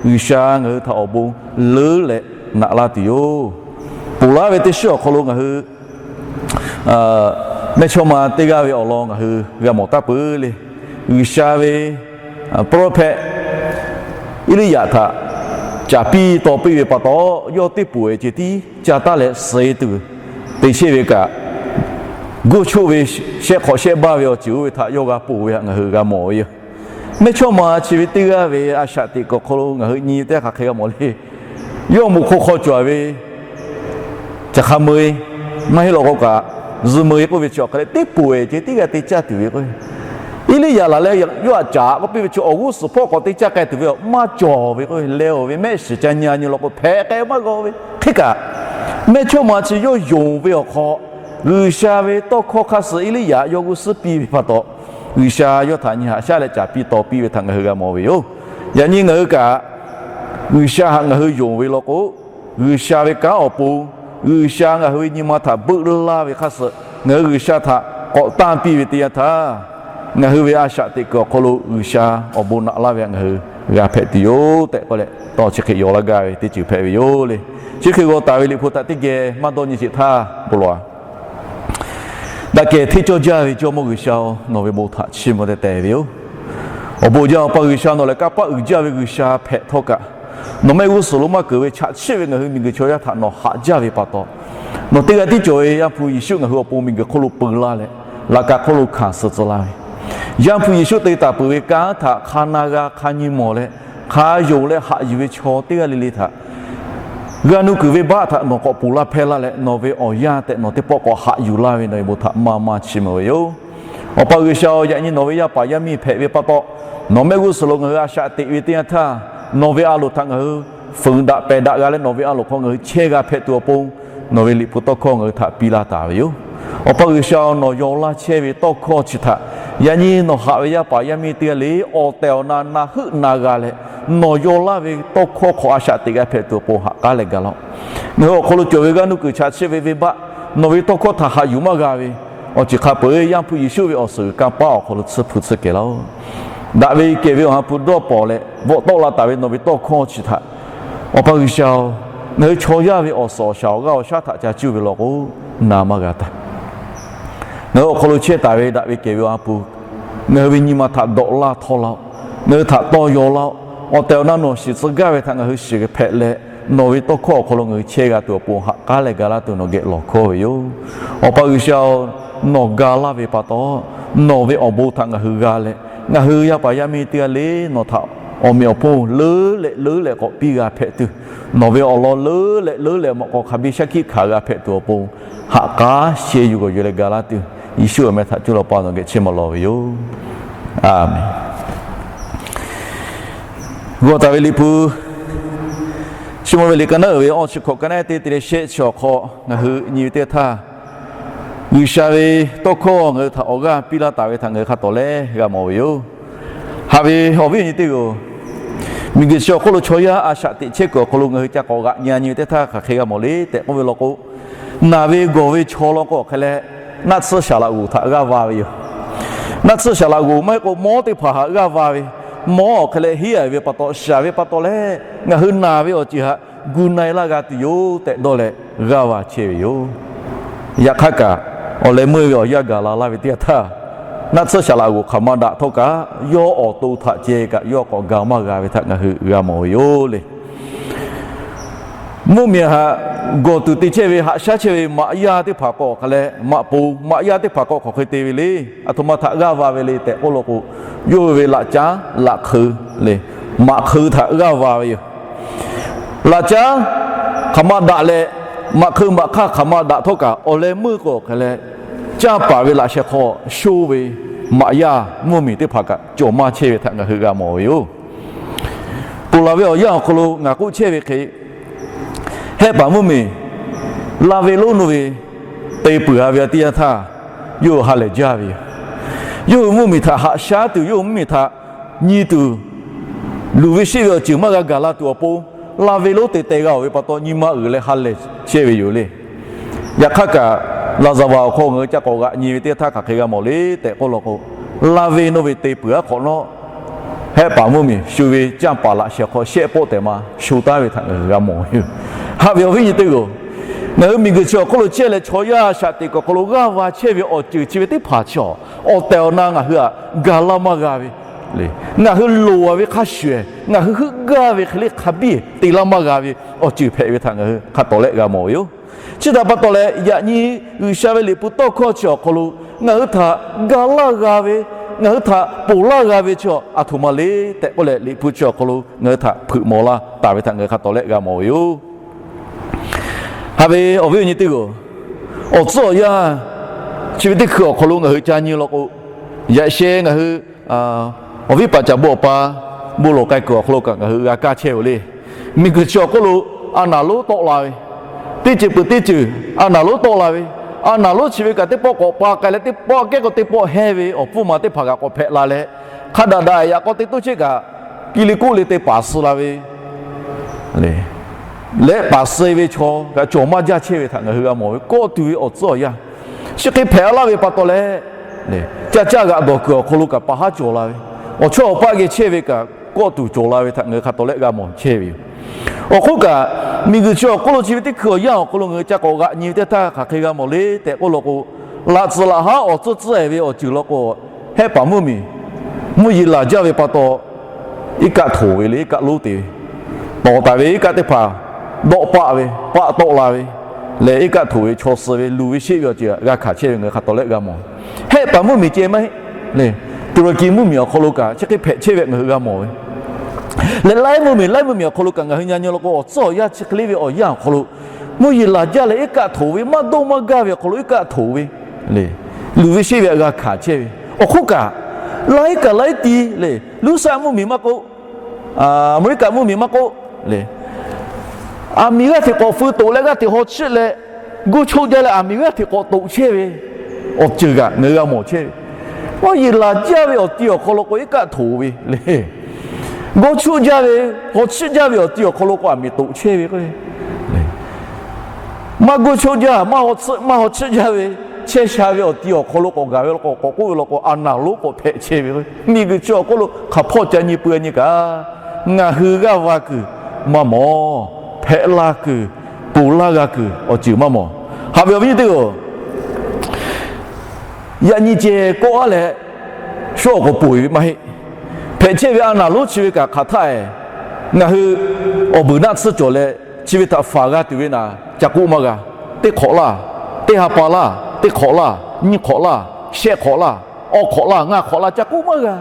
G'uiˬsha ngaˬ hui htaꞈ awˬ bon leuˉ leh naꞈ laˇ tuˬ yoˬ. Ponˬ laˇ ve teˇ shiˉ awˬ hk'aw lo ngaˬ hui mehˇchawˇma teˇ g'aˇ ve awˬ lawn ngaˬ hui g'a mawˬ taˍ peuˬ le. G'uiˬsha ve prophet Eˇliˇyaꞈ htaꞈ caˍ piˇ taw piˇ ve pa taw, yawˇ teˇ poˬ e ceh tiˉ ca taˉ leh suh e tuˬ te chehˇ ve kaꞈ, goˇ choˆ ve shehˆ hk'awꞈ shehˆ baˇ ve awˬ ceuˬ oˇ ve htaꞈ yawˇ g'a ponˬ ve htaꞈ ngaˬ hui g'a mawˬ ve yoˬ. Mehˇchawˇma chi ve teˇ g'aˇ ve a shaꞈ teꞈ kuiˬ awˬ hk'aw lo ngaˬ hui nyi ve teˇ hk'aˬ hk'e g'a mawˬ le. Yawˇ moꞈ hk'oˆ hk'aw cawˬ ve caˬ hk'a meu e, maˇ heˆ law k'o kaꞈ zuh meu e k'oˆ ve chi awˬ hk'aˬ leh teˇ poˬ e ceh tiˉ g'a te caˇ tuˬ ve k'o, Eˇliˇyaꞈ laˬ leh yawˇ htaꞈ caˍ k'oˆ piˇ ve chi awˬ g'uˇ suhˍ hpawˇ k'awꞈ te caˇ k'ai tuˬ ve awˬ maˇ cawˬ ve k'o, leh awˬ ve mehˆ shiˍ ca nyi a nyi law k'o hpehꞈ k'ai maˇ g'a ve. Hk'e kaꞈ, mehˇchawˇma chi yawˇ yonˍ ve awˬ hk'aw, G'uiˬsha ve tawˇ hkawˇ hk'aˇ suh Eˇliˇyaꞈ yawˇ g'uˇ suhˉ piˇ ve pa taw, G'uiˬsha yawˇ htaꞈ nyi haꞈ shaˉ leh caˍ piˇ taw piˇ ve htaꞈ ngaˬ hui g'a mawˬ ve yoˬ. Yaꞈ nyi ngaˬ hui kaꞈ G'uiˬsha htaꞈ ngaˬ hui yonˍ ve law k'o, G'uiˬsha ve kanˉ awˬ pon G'uiˬsha ngaˬ hui ve nyi ma htaꞈ beuˆ laˇ ve hk'aˇ suh ngaˬ hui G'uiˬsha htaꞈ k'awꞈ tanˇ piˇ ve teˇ yanˇ htaˇ, ngaˬ hui ve a shaꞈ teꞈ kuiˬ awˬ hk'aw lo G'uiˬsha awˬ bon naꞈ laˇ ve htaꞈ ngaˬ hui g'a hpehꞈ tuˬ yoˬ tehꞈ k'oˆ leh, tawˇ chi hk'e yawˬ laˇ gaˇ ve teˇ ceuˬ hpehꞈ ve yoˬ le. Chi hk'e g'aw taˍ ve Liꞈ hpu htaꞈ teˇ geh maˇ dawˇ nyi sheˍ htaˇ bon lawˬ a. Daꞈ kehˬ hteˇ cawˇ jaˇ ve Jawˇmawˇ G'uiˬsha-oˬ, nawˬ ve bon htaꞈ chiˇ mvuh teh teh ve yoˬ. Awˬ bon jaˇ Awˬ pa G'uiˬsha, nawˬ lehˬ kanˇ paˆ uiˍ jaˇ ve G'uiˬsha hpehꞈ htawˇ kaꞈ, nawˬ mehˆ g'uˇ suhˍ lo maˇ keunˍ ve chaꞈ chiˆ ve ngaˬ hui miˬguiˬ chaw yaˇ htaꞈ nawˬ haꞈ jaˇ ve pa taw, nawˬ teˇ g'aˇ tiˉ cawˬ ve Yaˇ hpu Yeˍsuˆ ngaˬ hui awˬ pon miˬguiˬ hk'oˆ lo peu laˇ leh, laꞈ ka hk'oˆ lo hkanˍ suh tcuh laˇ ve, Yaˇ hpu Yeˍsuˆ te taˍ peuˬ ve kanˉ htaꞈ hk'a na g'a hk'a nyi mawˬ leh, hk'a yonˍ leh haꞈ yuˬ ve chaw teˇ g'aˇ le le htaꞈ g'a nuˇ kuiˬ ve baˆ htaꞈ nawˬ k'awꞈ ponˬ laˇ hpehˇ laˇ leh, nawˬ ve awˬ yanˇ tehꞈ nawˬ teˇ pawˆ k'awꞈ haꞈ yuˬ laˇ ve nawˬ ve bon htaꞈ maˇ maˇ chiˇ mvuh ve yoˬ. Awˬ pa G'uiˬsha-oˬ, yaꞈ nyi nawˬ ve yaˇ paˍ yaˇ miˇ hpehꞈ ve pa taw, nawˬ mehˆ g'uˇ suhˍ lo ngaˬ hui a shaꞈ teꞈ ve teˇ yanˇ htaˇ, nawˬ ve a loˍ htaꞈ ngaˬ hui fuiˍ daꞈ pehˬ daꞈ g'a leh nawˬ ve a loˍ hk'aw ngaˬ hui chehˇ g'a hpehꞈ tuˬ awˬ pon, nawˬ ve Liꞈ hpu tawˇ hkawˇ ngaˬ hui htaꞈ piˇ laˇ taˍ ve yoˬ. Awˬ pa G'uiˬsha-oˬ, nawˬ yaw laˇ chehˇ ve tawˇ hkawˇ chi htaꞈ yaꞈ nyi nawˬ haꞈ ve yaˇ paˍ yaˇ miˇ teˇ g'aˇ le awˬ tehˬ awˬ na na heuˆ na g'a leh, nawˬ yaw laˇ ve tawˇ hkawˇ hk'aw a shaꞈ teꞈ g'a hpehꞈ tuˬ awˬ pon haꞈ k'aˉ leh ga laˇ-oˆ. Ngaˬ hui awˬ hk'aw lo cawˬ ve g'aˇ nuˇ kuiˬ chaꞈ chiˆ ve venˇbaˆ, nawˬ ve tawˇ hkawˇ htaꞈ haꞈ yuˬ maˇ g'a ve awˬ ceuˬ hk'a peuˬ Yaˇ hpu Yeˍsuˆ ve awˬ suhˍ kanˇ paˆ awˬ hk'aw lo tsuhˇ hpu tsuhˇ kehˬ laˇ-oˆ. Daꞈ ve kehˬ ve awˬ ha hpu dawˇ pawnˍ leh bvuhꞈ tawˆ la taˍ ve nawˬ ve tawˇ hkawˇ chi htaꞈ, Awˬ pa G'uiˬsha-oˬ, ngaˬ hui chaw yaˇ ve awˬ suhˍ awˬ shaˍ awˬ g'aˇ awˬ shaˉ htaꞈ ca cuˇ ve law k'o, na maˇ g'a taˍ. Ngaˬ hui awˬ hk'aw lo chehˇ taˍ ve daꞈ ve kehˬ ve awˬ ha hpu, ngaˬ hui ve nyi ma htaꞈ dawꞈ laˇ htawˇ laˇ-oˆ. Ngaˬ hui htaꞈ tawˇ yaw laˇ-oˆ. Awˬ tehˬ awˬ na nawˬ shiˍ tcuh gaˇ ve htaꞈ ngaˬ hui shiˍ hpehꞈ leh, nawˬ ve tawˇ hkawˇ awˬ hk'aw lo ngaˬ hui chehˇ g'a tuˬ awˬ pon haꞈ k'aˉ leh ga laˇ tuˬ nawˬ geh lawˬ hkawˇ ve yoˬ. Awˬ pa G'uiˬsha-oˬ, nawˬ ga laˇ ve pa taw, nawˬ ve awˬ bon htaꞈ ngaˬ hui g'a leh, ngaˬ hui yaˇ paˍ yaˇ miˇ teˇ g'aˇ le nawˬ htaꞈ awˬ meꞈ awˬ hponˇ leuˉ leh leuˉ leh k'awꞈ piˇ g'a hpehꞈ tuˬ, nawˬ ve awˬ lawn leuˉ leh leuˉ leh mawꞈ k'aw hk'a biˇ shaˉ hkiˆ hkanˍ g'a hpehꞈ tuˬ awˬ pon, haꞈ k'aˉ sheh yuˬ g'awˬ yuˬ leh ga laˇ tuˬ, Yeˍsuˆ awˬ meh htaꞈ cuˇ leh Awˬ pa nawˬ geh chehˇ maˇ lawˬ ve yoˬ. Aˬ menˍ. G'aw taˍ ve Liꞈ hpu, Chiˇ mvuh ve liꞈ ka naˉ uiˍ ve awˇ chi hkawꞈ ka naˉ teˇ te leh shehˆ chi awˬ hk'aw ngaˬ hui nyi ve teˇ htaˇ, G'uiˬsha ve tawˇ hkawˇ ngaˬ hui htaꞈ awˬ g'aˇ piˇ laˇ taˍ ve htaꞈ ngaˬ hui hk'a tawˍ leh g'a mawˬ ve yoˬ. Haꞈ ve awˬ viˉ awˬ nyi teˇ g'aˇ, miˬguiˬ chi awˬ hk'oˆ lo chaw yaˇ a shaꞈ teꞈ chehˇ kuiˬ awˬ hk'aw lo ngaˬ hui ca k'awꞈ g'aꞈ nyi nyi ve teˇ htaˇ hk'aˬ hk'e g'a mawˬ le tehꞈ k'oˆ ve law k'o, naˬ ve gawˬ ve chaw law k'o hk'e leh, naˆ tsuhˇ shaˍ laꞈ g'oˍ htaꞈ g'aˇ va ve yoˬ. Naˆ tsuhˇ shaˍ laꞈ g'oˍ maˇ heˆ k'o mawˉ teˇ hpaˍ htaꞈ g'aˇ va ve, mawˉ awˬ hk'e leh henˇ a ve pa taw, shaˍ ve pa taw leh ngaˬ hui naˬ ve awˬ ceuˬ htaꞈ gu na-e laˇ g'a tuˬ yoˬ tehꞈ dawˇ leh g'aˇ va chehˇ ve yoˬ. Yaꞈ hk'aˇ kaꞈ, awˬ leh meuˇ ve awˬ yanˇ gaˬ la laˇ ve teˇ yanˇ htaˇ, naˆ tsuhˇ shaˍ laꞈ g'oˍ hk'aˬ ma daꞈ htawˇ kaꞈ, yawˇ awˬ to htaꞈ ceh kaꞈ yawˇ k'awꞈ ga maˇ g'a ve htaꞈ ngaˬ hui g'a mawˬ ve yoˬ le. Mvuhˇmiˬ htaꞈ gawˬ tuˬ te chehˇ ve, haꞈ shaˉ chehˇ ve maꞈ yaˇ teˇ hpaˍ k'awꞈ hk'a leh maꞈ poˍ, maꞈ yaˇ teˇ hpaˍ k'awꞈ hk'aˬ hk'e te ve le. Aˬ htoꞈ ma htaꞈ g'aˇ va ve le tehꞈ k'oˆ law k'o, yawˇ hui ve laꞈ caˉ laꞈ hk'eu le, maꞈ hk'eu htaꞈ g'aˇ va ve yoˬ. Laꞈ caˉ hk'aˬ ma daꞈ leh, maꞈ hk'eu maꞈ hk'aˇ hk'aˬ ma daꞈ htawˇ kaꞈ, awˬ leh meuˇ k'o hk'e leh, canˇ paˍ ve laꞈ sheh hk'aw sho ve maꞈ yaˇ mvuhˇmiˬ teˇ hpaˍ kaꞈ cawˬ maˇ chehˇ ve htaꞈ ngaˬ hui g'a mawˬ ve yoˬ. Ponˬ laˬ ve awˬ yanˇ awˬ hk'aw lo ngaˬ k'oˆ chehˇ ve hk'e, Hehˆ paˍ mvuhˇmiˬ, laˇ ve lonˉ nuˇ ve te peuˬ-a ve teˇ yanˇ htaˇ, yawˇ hui ha lehˬ jaˇ ve yoˬ. Yawˇ hui mvuhˇmiˬ htaꞈ haꞈ shaˉ tuˬ, yawˇ hui mvuhˇmiˬ htaꞈ nyi tuˬ, luˬ ve sheˆ ve awˬ ceuˬ maˇ g'a gaˬ la tuˬ awˬ pon, laˇ ve lonˉ te teh g'a-oˬ ve pa taw nyi ma uiˍ leh ha lehˬ chehˇ ve yoˬ le. Yaꞈ hk'aˇ kaꞈ, laˍzaˍvaˍ awˬ hk'aw ngaˬ hui ca k'awꞈ g'aꞈ nyi ve teˇ htaˇ hk'aˬ hk'e g'a mawˬ le tehꞈ k'oˆ law k'o, laˇ ve nuˇ ve te peuˬ-a hk'awꞈ nawˉ, Hehˆ paˍ mvuhˇmiˬ shu ve canˇ paˍ laꞈ sheh hk'aw shehˆ pawˆ tehꞈ ma sho taˉ ve htaꞈ ngaˬ hui g'a mawˬ ve yoˬ. Haꞈ ve awˬ viˉ nyi teˇ g'aˇ, ngaˬ hui miˬguiˬ chi awˬ hk'oˆ lo chehˇ leh chaw yaˇ a shaꞈ teꞈ kuiˬ awˬ hk'aw lo g'aˇ va chehˇ ve awˬ ceuˬ chi ve teˇ hpaˍ chi, awˬ tehˬ awˬ na ngaˬ hui htaꞈ ga laˇ maˇ g'a ve, ngaˬ hui loˍ-a ve hk'a shuˍ, ngaˬ hui heuˆ gaˇ ve hk'e le hk'a biˇ te laˇ maˇ g'a ve awˬ ceuˬ hpehꞈ ve htaꞈ ngaˬ hui hk'a tawˍ leh g'a mawˬ ve yoˬ. Chi htaꞈ pa taw leh, yaꞈ nyi G'uiˬsha ve Liꞈ hpu tawˇ hkawˇ chi awˬ hk'aw lo ngaˬ hui htaꞈ ga laˇ g'a ve, ngaˬ hui htaꞈ ponˬ laˇ g'a ve chi aˬ htoꞈ ma le tehꞈ k'oˆ leh, Liꞈ hpu chi awˬ hk'aw lo ngaˬ hui htaꞈ hpeuꞈ mawˬ laˇ taˍ ve htaꞈ ngaˬ hui hk'a tawˍ leh g'a mawˬ ve yoˬ. Haꞈ ve awˬ viˉ awˬ nyi teˇ g'aˇ, awˬ tcuhˉ awˬ yanˇ chi ve teˇ hkui awˬ hk'aw lo ngaˬ hui ca nyi law k'o, yaꞈ sheh ngaˬ hui awˬ viˉ paˍ caˍ bon awˬ pa bon lawˬ k'ai kuiˬ awˬ hk'aw lo kaꞈ ngaˬ hui g'a kaˇ chehˇ-oˬ le. Miˬguiˬ chi awˬ hk'oˆ lo a naˍ lonˉ tawˆ la ve, teˇ ceuˬ peuˬ teˇ ceuˬ a naˍ lonˉ tawˆ la ve, a naˍ lonˉ chi ve kaꞈ teˇ pawˆ k'awꞈ pa k'ai leh, teˇ pawˆ kehˉ k'o teˇ pawˆ hehnˇ ve awˬ pfuhˇ ma teˇ hpaˍ kaꞈ k'awꞈ hpehꞈ la leh, hk'a daꞈ daꞈ yaꞈ k'aw te toˇ chehˇ kaꞈ, ki le koˆ le te paˍ suh la ve leh paˍ suh ve chaw kaꞈ cawˬ maˇ jaˇ chehˇ ve htaꞈ ngaˬ hui g'a mawˬ ve, kawˆ tuˬ ve awˬ tcuhˉ awˬ yanˇ chi hk'e hpehꞈ laˇ ve pa taw leh, caˇ caˇ g'aꞈ dawˬ kuiˬ awˬ hk'aw lo kaꞈ pa haˉ cawˬ la ve, awˬ chawˇ awˬ paˆ geh chehˇ ve kaꞈ kawˆ tuˬ cawˬ la ve htaꞈ ngaˬ hui hk'a tawˍ leh g'a mawˬ chehˇ ve yoˬ. Awˬ hk'oˆ kaꞈ, miˬguiˬ chi awˬ hk'oˆ lo chi ve teˇ hkui awˬ yanˇ awˬ hk'aw lo ngaˬ hui ca k'awꞈ g'aꞈ nyi ve teˇ htaˇ hk'aˬ hk'e g'a mawˬ le tehꞈ k'oˆ law k'o, laꞈ tcuhˍ laꞈ haˉ awˬ tcuhˉ tcuhˉ-e ve awˬ ceuˬ law k'o, Hehˆ paˍ mvuhˇmiˬ mvuhˇ yeˬ laˬ jaˇ ve pa taw, iˉ kaˆ htoꞈ ve le, iˉ kaˆ lonˉ te ve, tawˍ taˍ ve iˉ kaˆ teˇ hpaˍ dawˆ paˆ ve, paˆ tawˆ la ve leh, iˉ kaˆ htoꞈ ve chaw suh ve, luˬ ve sheˆ ve awˬ ceuˬ g'a hkanˍ chehˇ ve ngaˬ hui hk'a tawˍ leh g'a mawˬ. Hehˆ paˍ mvuhˇmiˬ ceh maˇ heˆ le. Tuˍraˍkiˍ mvuhˇmiˬ awˬ hk'aw lo kaꞈ chi hk'e hpehꞈ chehˇ ve ngaˬ hui g'a mawˬ ve, leh laiˉ mvuhˇmiˬ laiˉ mvuhˇmiˬ awˬ hk'aw lo kaꞈ ngaˬ hui nyi nyi law k'o, awˬ tcuhˉ awˬ yanˇ chi hk'e le ve awˬ yanˇ awˬ hk'aw lo, mvuhˇ yeˬ laˬ jaˇ leh iˉ kaˆ htoꞈ ve, maˇ dawˇ maˇ gaˇ ve awˬ hk'aw lo iˉ kaˆ htoꞈ ve le, luˬ ve sheˆ ve g'a hkanˍ chehˇ ve. Awˬ hk'oˆ kaꞈ, laiˉ kaꞈ laiˉ ti le, Luˉsaˆ mvuhˇmiˬ maˇ k'oˆ, Aˍmeˍriˆkaꞈ mvuhˇmiˬ maˇ k'oˆ le, Aˬ miˍ g'aˇ hteꞈ k'awꞈ feu toꞈ leh g'aˇ hteꞈ haw chiˆ leh, g'uˇ choˆ jaˇ leh aˬ miˍ g'aˇ hteꞈ k'awꞈ toꞈ chehˇ ve awˬ ceuˬ kaꞈ ngaˬ hui g'a mawˬ chehˇ ve. Maˇ yeˬ laˬ jaˇ ve awˬ ti awˬ hk'aw lo k'o iˉ kaˆ htoꞈ ve le. G'uˇ choˆ jaˇ ve, haw chiˆ jaˇ ve awˬ ti awˬ hk'aw lo k'o aˬ miˍ toꞈ chehˇ ve k'o, maˇ g'uˇ choˆ jaˇ, maˇ haw chiˆ jaˇ ve, chehˇ sha ve awˬ ti awˬ hk'aw lo k'awꞈ gaˬ ve law k'o, k'awꞈ k'oˆ ve law k'o, a naˍ lonˉ k'awꞈ hpehꞈ chehˇ ve k'o, miˬguiˬ chi awˬ hk'oˆ lo hk'aˬ hpawˇ ca nyi pui nyi kaꞈ, ngaˬ hui g'aˇ va kuiˬ maˇ mawˬ, hpehꞈ la kuiˬ, ponˬ laˇ g'a kuiˬ awˬ ceuˬ maˇ mawˬ. Haꞈ ve awˬ viˉ nyi teˇ-oˬ, yaꞈ nyi ceh kawˆ aˉ leh, shu awˬ k'awꞈ ponˬ ve maˇ heˆ. Hpehꞈ chehˇ ve a naˍ lonˉ chi ve kaꞈ hk'aˬ htaˇ e, ngaˬ hui awˬ beuˬ naˆ tsuhˇ cawˬ leh chi ve htaꞈ faˍ g'a tuˬ ve naˍ ca k'oˆ maˇ g'a. Teˇ hk'awꞈ laˇ, teˇ ha pa laˇ, teˇ hk'awꞈ laˇ, nyiˇ hk'awꞈ laˇ, shehˆ hk'awꞈ laˇ, awˇ hk'awꞈ laˇ, ngaˇ hk'awꞈ laˇ ca k'oˆ maˇ g'a.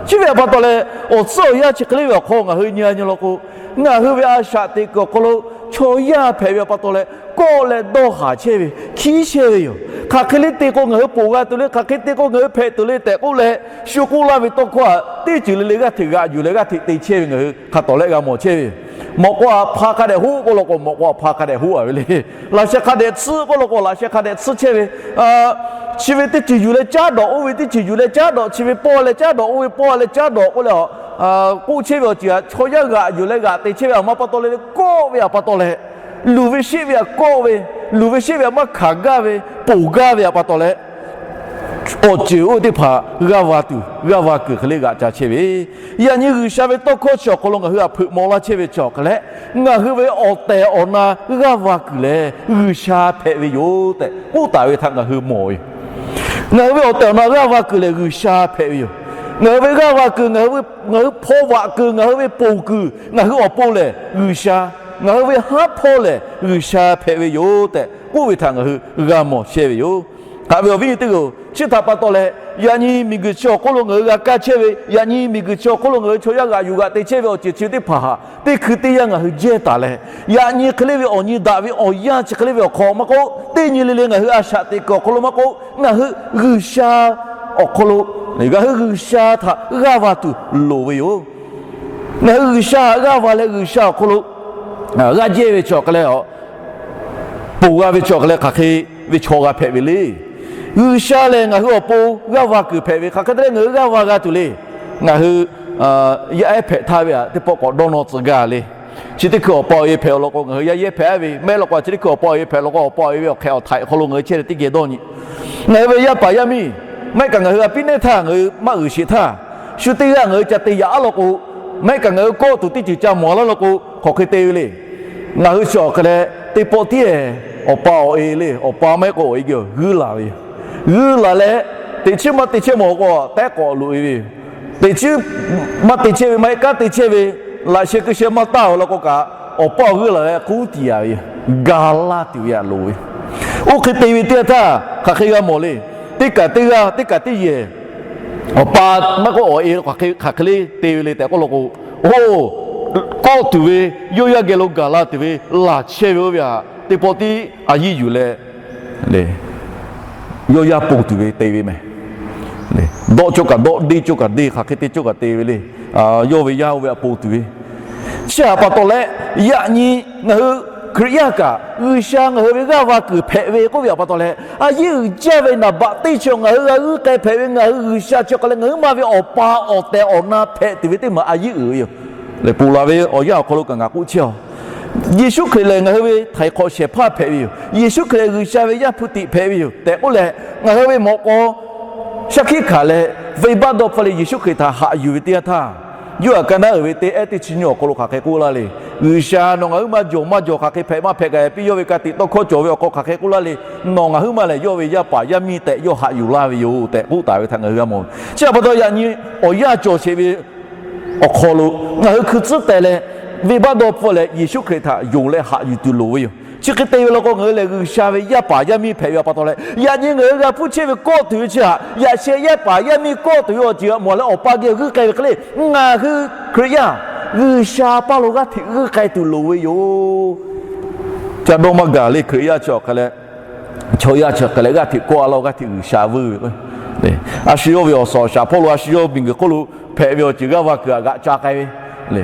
Chi ve awˬ pa taw leh, awˬ tcuhˉ awˬ yanˇ chi hk'e le ve awˬ hk'aw ngaˬ hui nyi a nyi law k'o, ngaˬ hui ve a shaꞈ teꞈ kuiˬ awˬ hk'aw lo chaw yaˇ hpehꞈ ve awˬ pa taw leh, kawˆ leh dawˇ haˍ chehˇ ve, hkiˉ chehˇ ve yoˬ. Hk'aˬ hk'e le te k'o ngaˬ hui ponˬ g'a tuˬ le, hk'aˬ hk'e te k'o ngaˬ hui hpehꞈ tuˬ le tehꞈ k'oˆ leh, shu k'oˆ laˇ ve tawˇ hkawˇ aꞈ, teˇ ceuˬ le le g'aˇ hteꞈ g'aꞈ yuˬ leh g'aˇ hteꞈ te chehˇ ve ngaˬ hui hk'a tawˍ lehˆ g'a mawˬ chehˇ ve yoˬ. Mawꞈ k'aw aꞈ hpa hk'a dehꞈ hoˆ k'oˆ law k'o, mawꞈ k'aw aꞈ hpa hk'a dehꞈ hoˆ a ve le. Laꞈ sheh hk'a dehꞈ tsuhˇ k'oˆ law k'o, laꞈ sheh hk'a dehꞈ tsuhˇ chehˇ ve. Chi ve teˇ ceuˬ yuˬ leh caˉ dawꞈ, oˇ ve teˇ ceuˬ yuˬ leh caˉ dawꞈ, chi ve pawˇ leh caˉ dawꞈ, oˇ ve pawˇ leh caˉ dawꞈ k'oˆ leh, k'oˆ chehˇ ve awˬ ceuˬ aꞈ, chaw yaˇ g'aꞈ yuˬ leh g'aꞈ te chehˇ ve aˬ ma pa taw leh, kawˆ ve aˬ pa taw leh, luˬ ve sheˆ ve aꞈ kawˆ ve, luˬ ve sheˆ ve aꞈ maˇ hkanˍ gaˇ ve, ponˬ gaˇ ve aˬ pa taw leh, awˬ ceuˬ oˇ teˇ hpaˍ g'aˇ va tuˬ, g'aˇ va kuiˬ hk'e le g'aꞈ ca chehˇ ve, yaꞈ nyi G'uiˬsha ve tawˇ hkawˇ chi awˬ hk'aw lo ngaˬ hui aꞈ hpeuꞈ maw laˇ chehˇ ve chi awˬ hk'a leh, ngaˬ hui ve awˬ tehˬ awˬ na g'aˇ va kuiˬ lehˬ G'uiˬsha hpehꞈ ve yoˬ tehꞈ k'oˆ taˍ ve htaꞈ ngaˬ hui mawˬ ve yoˬ. Ngaˬ hui ve awˬ tehˬ awˬ na g'aˇ va kuiˬ lehˬ G'uiˬsha hpehꞈ ve yoˬ. Ngaˬ hui ve g'aˇ va kuiˬ, ngaˬ hui hpaw vaꞈ kuiˬ, ngaˬ hui ve ponˬ kuiˬ, ngaˬ hui awˬ pon lehˬ G'uiˬsha, ngaˬ hui ve haˉ hpawˇ lehˬ G'uiˬsha hpehꞈ ve yoˬ tehꞈ k'oˆ ve htaꞈ ngaˬ hui g'a mawˬ chehˇ ve yoˬ. Haꞈ ve awˬ viˉ nyi teˇ-oˬ, chi htaꞈ pa taw leh, yaꞈ nyi miˬguiˬ chi awˬ hk'oˆ lo ngaˬ hui g'a kaˇ chehˇ ve, yaꞈ nyi miˬguiˬ chi awˬ hk'oˆ lo ngaˬ hui chaw yaˇ g'aꞈ yuˬ g'aꞈ te chehˇ ve awˬ ceuˬ chi teˇ hpaˍ htaꞈ teˇ hkui teˇ yanˇ ngaˬ hui jehˇ taˍ leh, yaꞈ nyi hk'e le ve awˬ nyi daꞈ ve awˬ yanˇ chi hk'e le ve awˬ hk'aw maˇ k'oˆ, teˇ nyi le le ngaˬ hui a shaꞈ teꞈ kuiˬ awˬ hk'aw lo maˇ k'oˆ, ngaˬ hui G'uiˬsha awˬ hk'aw lo, ngaˬ hui G'uiˬsha htaꞈ g'aˇ va tuˬ loˍ ve yoˬ. Ngaˬ hui G'uiˬsha htaꞈ g'aˇ va leh G'uiˬsha awˬ hk'aw lo g'aˇ jehˇ ve chi awˬ hk'a leh, ponˬ g'a ve chi awˬ hk'a leh hk'aˬ hk'e ve chaw g'a hpehꞈ ve le. G'uiˬsha lehˬ ngaˬ hui awˬ pon g'aˇ va kuiˬ hpehꞈ ve, hk'aˬ hk'e te leh ngaˬ hui g'aˇ va g'a tuˬ le. Ngaˬ hui yaˇ ehˉ hpehꞈ htaˇ ve htaꞈ teˇ pawˆ k'awꞈ dawˇ nawˇ tcuh gaˇ le. Chi teˇ hkui awˬ pa awˬ e hpehꞈ law k'o, ngaˬ hui yaˇ ehˉ hpehꞈ ve mehˆ law k'o, chi teˇ hkui awˬ pa awˬ e hpehꞈ law k'o, awˬ pa awˬ e ve awˬ hk'ehꞈ awˬ htaiꞈ hk'aw lo ngaˬ hui chehˇ leh teˇ geh dawˇ nyi. Ngaˬ hui ve yaˇ paˍ yaˇ miˇ maˇ heˆ kaꞈ ngaˬ hui a piˉ neˉ htaˇ ngaˬ hui maˇ uiˍ sheˍ htaˇ, shu teˇ g'aˇ ngaˬ hui ca te yaꞈ aˉ law k'o, maˇ heˆ kaꞈ ngaˬ hui kawˆ tuˬ teˇ ceuˬ ca mawˬ laˇ law k'o, hk'aˬ hk'e te ve le. Ngaˬ hui chi awˬ hk'a leh teˇ pawˆ tiˉ awˬ pa awˬ e le, awˬ pa maˇ heˆ k'o awˬ e geh g'uiˇ laˬ ve yoˬ. G'uiˇ laˬ leh, teꞈ chiˉ maˇ te chehˇ mawˬ k'o, tehˉ k'awꞈ loꞈ e ve yoˬ. Teꞈ chiˉ maˇ te chehˇ ve maˇ heˆ, kanˉ te chehˇ ve, laꞈ sheh keu sheh maˇ taˇ ve law k'o kaꞈ, awˬ pa awˬ g'uiˇ laˬ leh k'uˉ tiꞈ yaꞈ ve yoˬ. Ga laˇ tuˬ ve htaꞈ loˍ ve. Oˇ hk'e te ve teˇ yanˇ htaˇ hk'aˬ hk'e g'a mawˬ le. Teˇ kaꞈ teˇ g'aˇ, teˇ kaꞈ teˇ yehˬ, awˬ pa maˇ k'oˆ awˬ e hk'aˬ hk'e le te ve le tehꞈ k'oˆ law k'o, oˇ, kawˆ tuˬ ve, yawˇ yaˇ geh lo gaˬ la tuˬ ve laˬ chehˇ ve oˇ ve htaꞈ teˇ pawˆ tiˉ a yiˉ yuˬ leh, yawˇ yaˇ ponˬ tuˬ ve te ve mehˬ. Dawˆ cawˇ kaꞈ dawˆ, deˇ cawˇ kaꞈ deˇ, hk'aˬ hk'e te cawˇ kaꞈ te ve le. Yawˇ ve yaˇ oˇ ve htaꞈ ponˬ tuˬ ve. Chi htaꞈ pa taw leh, yaꞈ nyi ngaˬ hui Hkriꞈ yaˇ kaꞈ G'uiˬsha ngaˬ hui ve g'aˇ va kuiˬ hpehꞈ ve k'oˆ ve htaꞈ pa taw leh, a yiˉ uiˍ jaˇ ve naˍ baꞈ teˇ chi ngaˬ hui g'a g'uiˇ k'ai hpehꞈ ve ngaˬ hui G'uiˬsha chi awˬ hk'a leh ngaˬ huiˉ ma ve awˬ pa awˬ tehˬ awˬ na hpehꞈ tuˬ ve teˇ maˬ a yiˉ uiˍ ve yoˬ. Lehˬ, ponˬ laˬ ve awˬ yanˇ awˬ hk'aw lo kaꞈ ngaˬ k'oˆ chehˇ a. Yeˍsuˆ Hkriꞈ lehˬ ngaˬ hui ve htaiˍ hk'awꞈ shehˍ hpaˇ hpehꞈ ve yoˬ. Yeˍsuˆ Hkriꞈ lehˬ G'uiˬsha ve Yaˇ hpu tiꞈ hpehꞈ ve yoˬ tehꞈ k'oˆ leh, ngaˬ hui ve mawꞈ k'aw shaˉ hkiˆ hkanˍ leh venˇbaˆ dawˇ hpfuhˇ leh Yeˍsuˆ Hkriꞈ htaꞈ haꞈ yuˬ ve teˇ yanˇ htaˇ, Yoˇhanˬ ka naˉ uiˍ ve teˇ ehˉ teˇ chi nyi awˬ hk'aw lo hk'aˬ hk'e k'oˆ laˇ le. G'uiˬsha nawˬ ngaˬ huiˉ ma jawˬ maˇ jawˬ hk'aˬ hk'e hpehꞈ maˇ hpehꞈ kaꞈ piˇ yawˇ ve ka tiꞈ tawˇ hkawˇ cawˬ ve awˬ hk'aw hk'aˬ hk'e k'oˆ laˇ le. Nawˬ ngaˬ huiˉ ma lehˬ yawˇ ve yaˇ paˍ yaˇ miˇ tehꞈ yawˇ haꞈ yuˬ laˇ ve yoˬ tehꞈ k'oˆ taˍ ve htaꞈ ngaˬ hui g'a mawˬ. Chi htaꞈ pa taw yaꞈ nyi awˬ yanˇ cawˬ sheˍ ve awˬ hk'aw lo ngaˬ hui hkui tcuhˉ teh leh, venˇbaˆ dawˇ hpfuhˇ leh Yeˍsuˆ Hkriꞈ htaꞈ yonˍ leh haꞈ yuˬ tuˬ loˍ ve yoˬ. Chi hk'e te ve law k'o, ngaˬ hui lehˬ G'uiˬsha ve yaˇ paˍ yaˇ miˇ hpehꞈ ve pa taw leh, yaꞈ nyi ngaˬ hui g'a hpuˇ chehˇ ve kawˆ tuˬ ve chi htaꞈ yaꞈ sheh yaˇ paˍ yaˇ miˇ kawˆ tuˬ ve awˬ ceuˬ htaꞈ mawˬ leh awˬ pa geh g'uiˇ k'ai ve hk'e le. Ngaˬ hui Hkriꞈ yaˇ G'uiˬsha paˇ lo g'aˇ hteꞈ g'uiˇ k'ai tuˬ loˍ ve yoˬ. Ca dawˇ maˇ gaˬ le. Hkriꞈ yaˇ chi awˬ hk'a leh, chaw yaˇ chi awˬ hk'a leh g'aˇ hteꞈ kawˆ a laˇ, g'aˇ hteꞈ G'uiˬsha vuiˇ ve k'o, a shu yawˇ ve awˬ suhˍ awˬ shaˍ hpawˇ lo, a shu yawˇ miˬguiˬ hk'oˆ lo hpehꞈ ve awˬ ceuˬ g'aˇ va kuiˬ htaꞈ g'aꞈ ca k'ai ve le.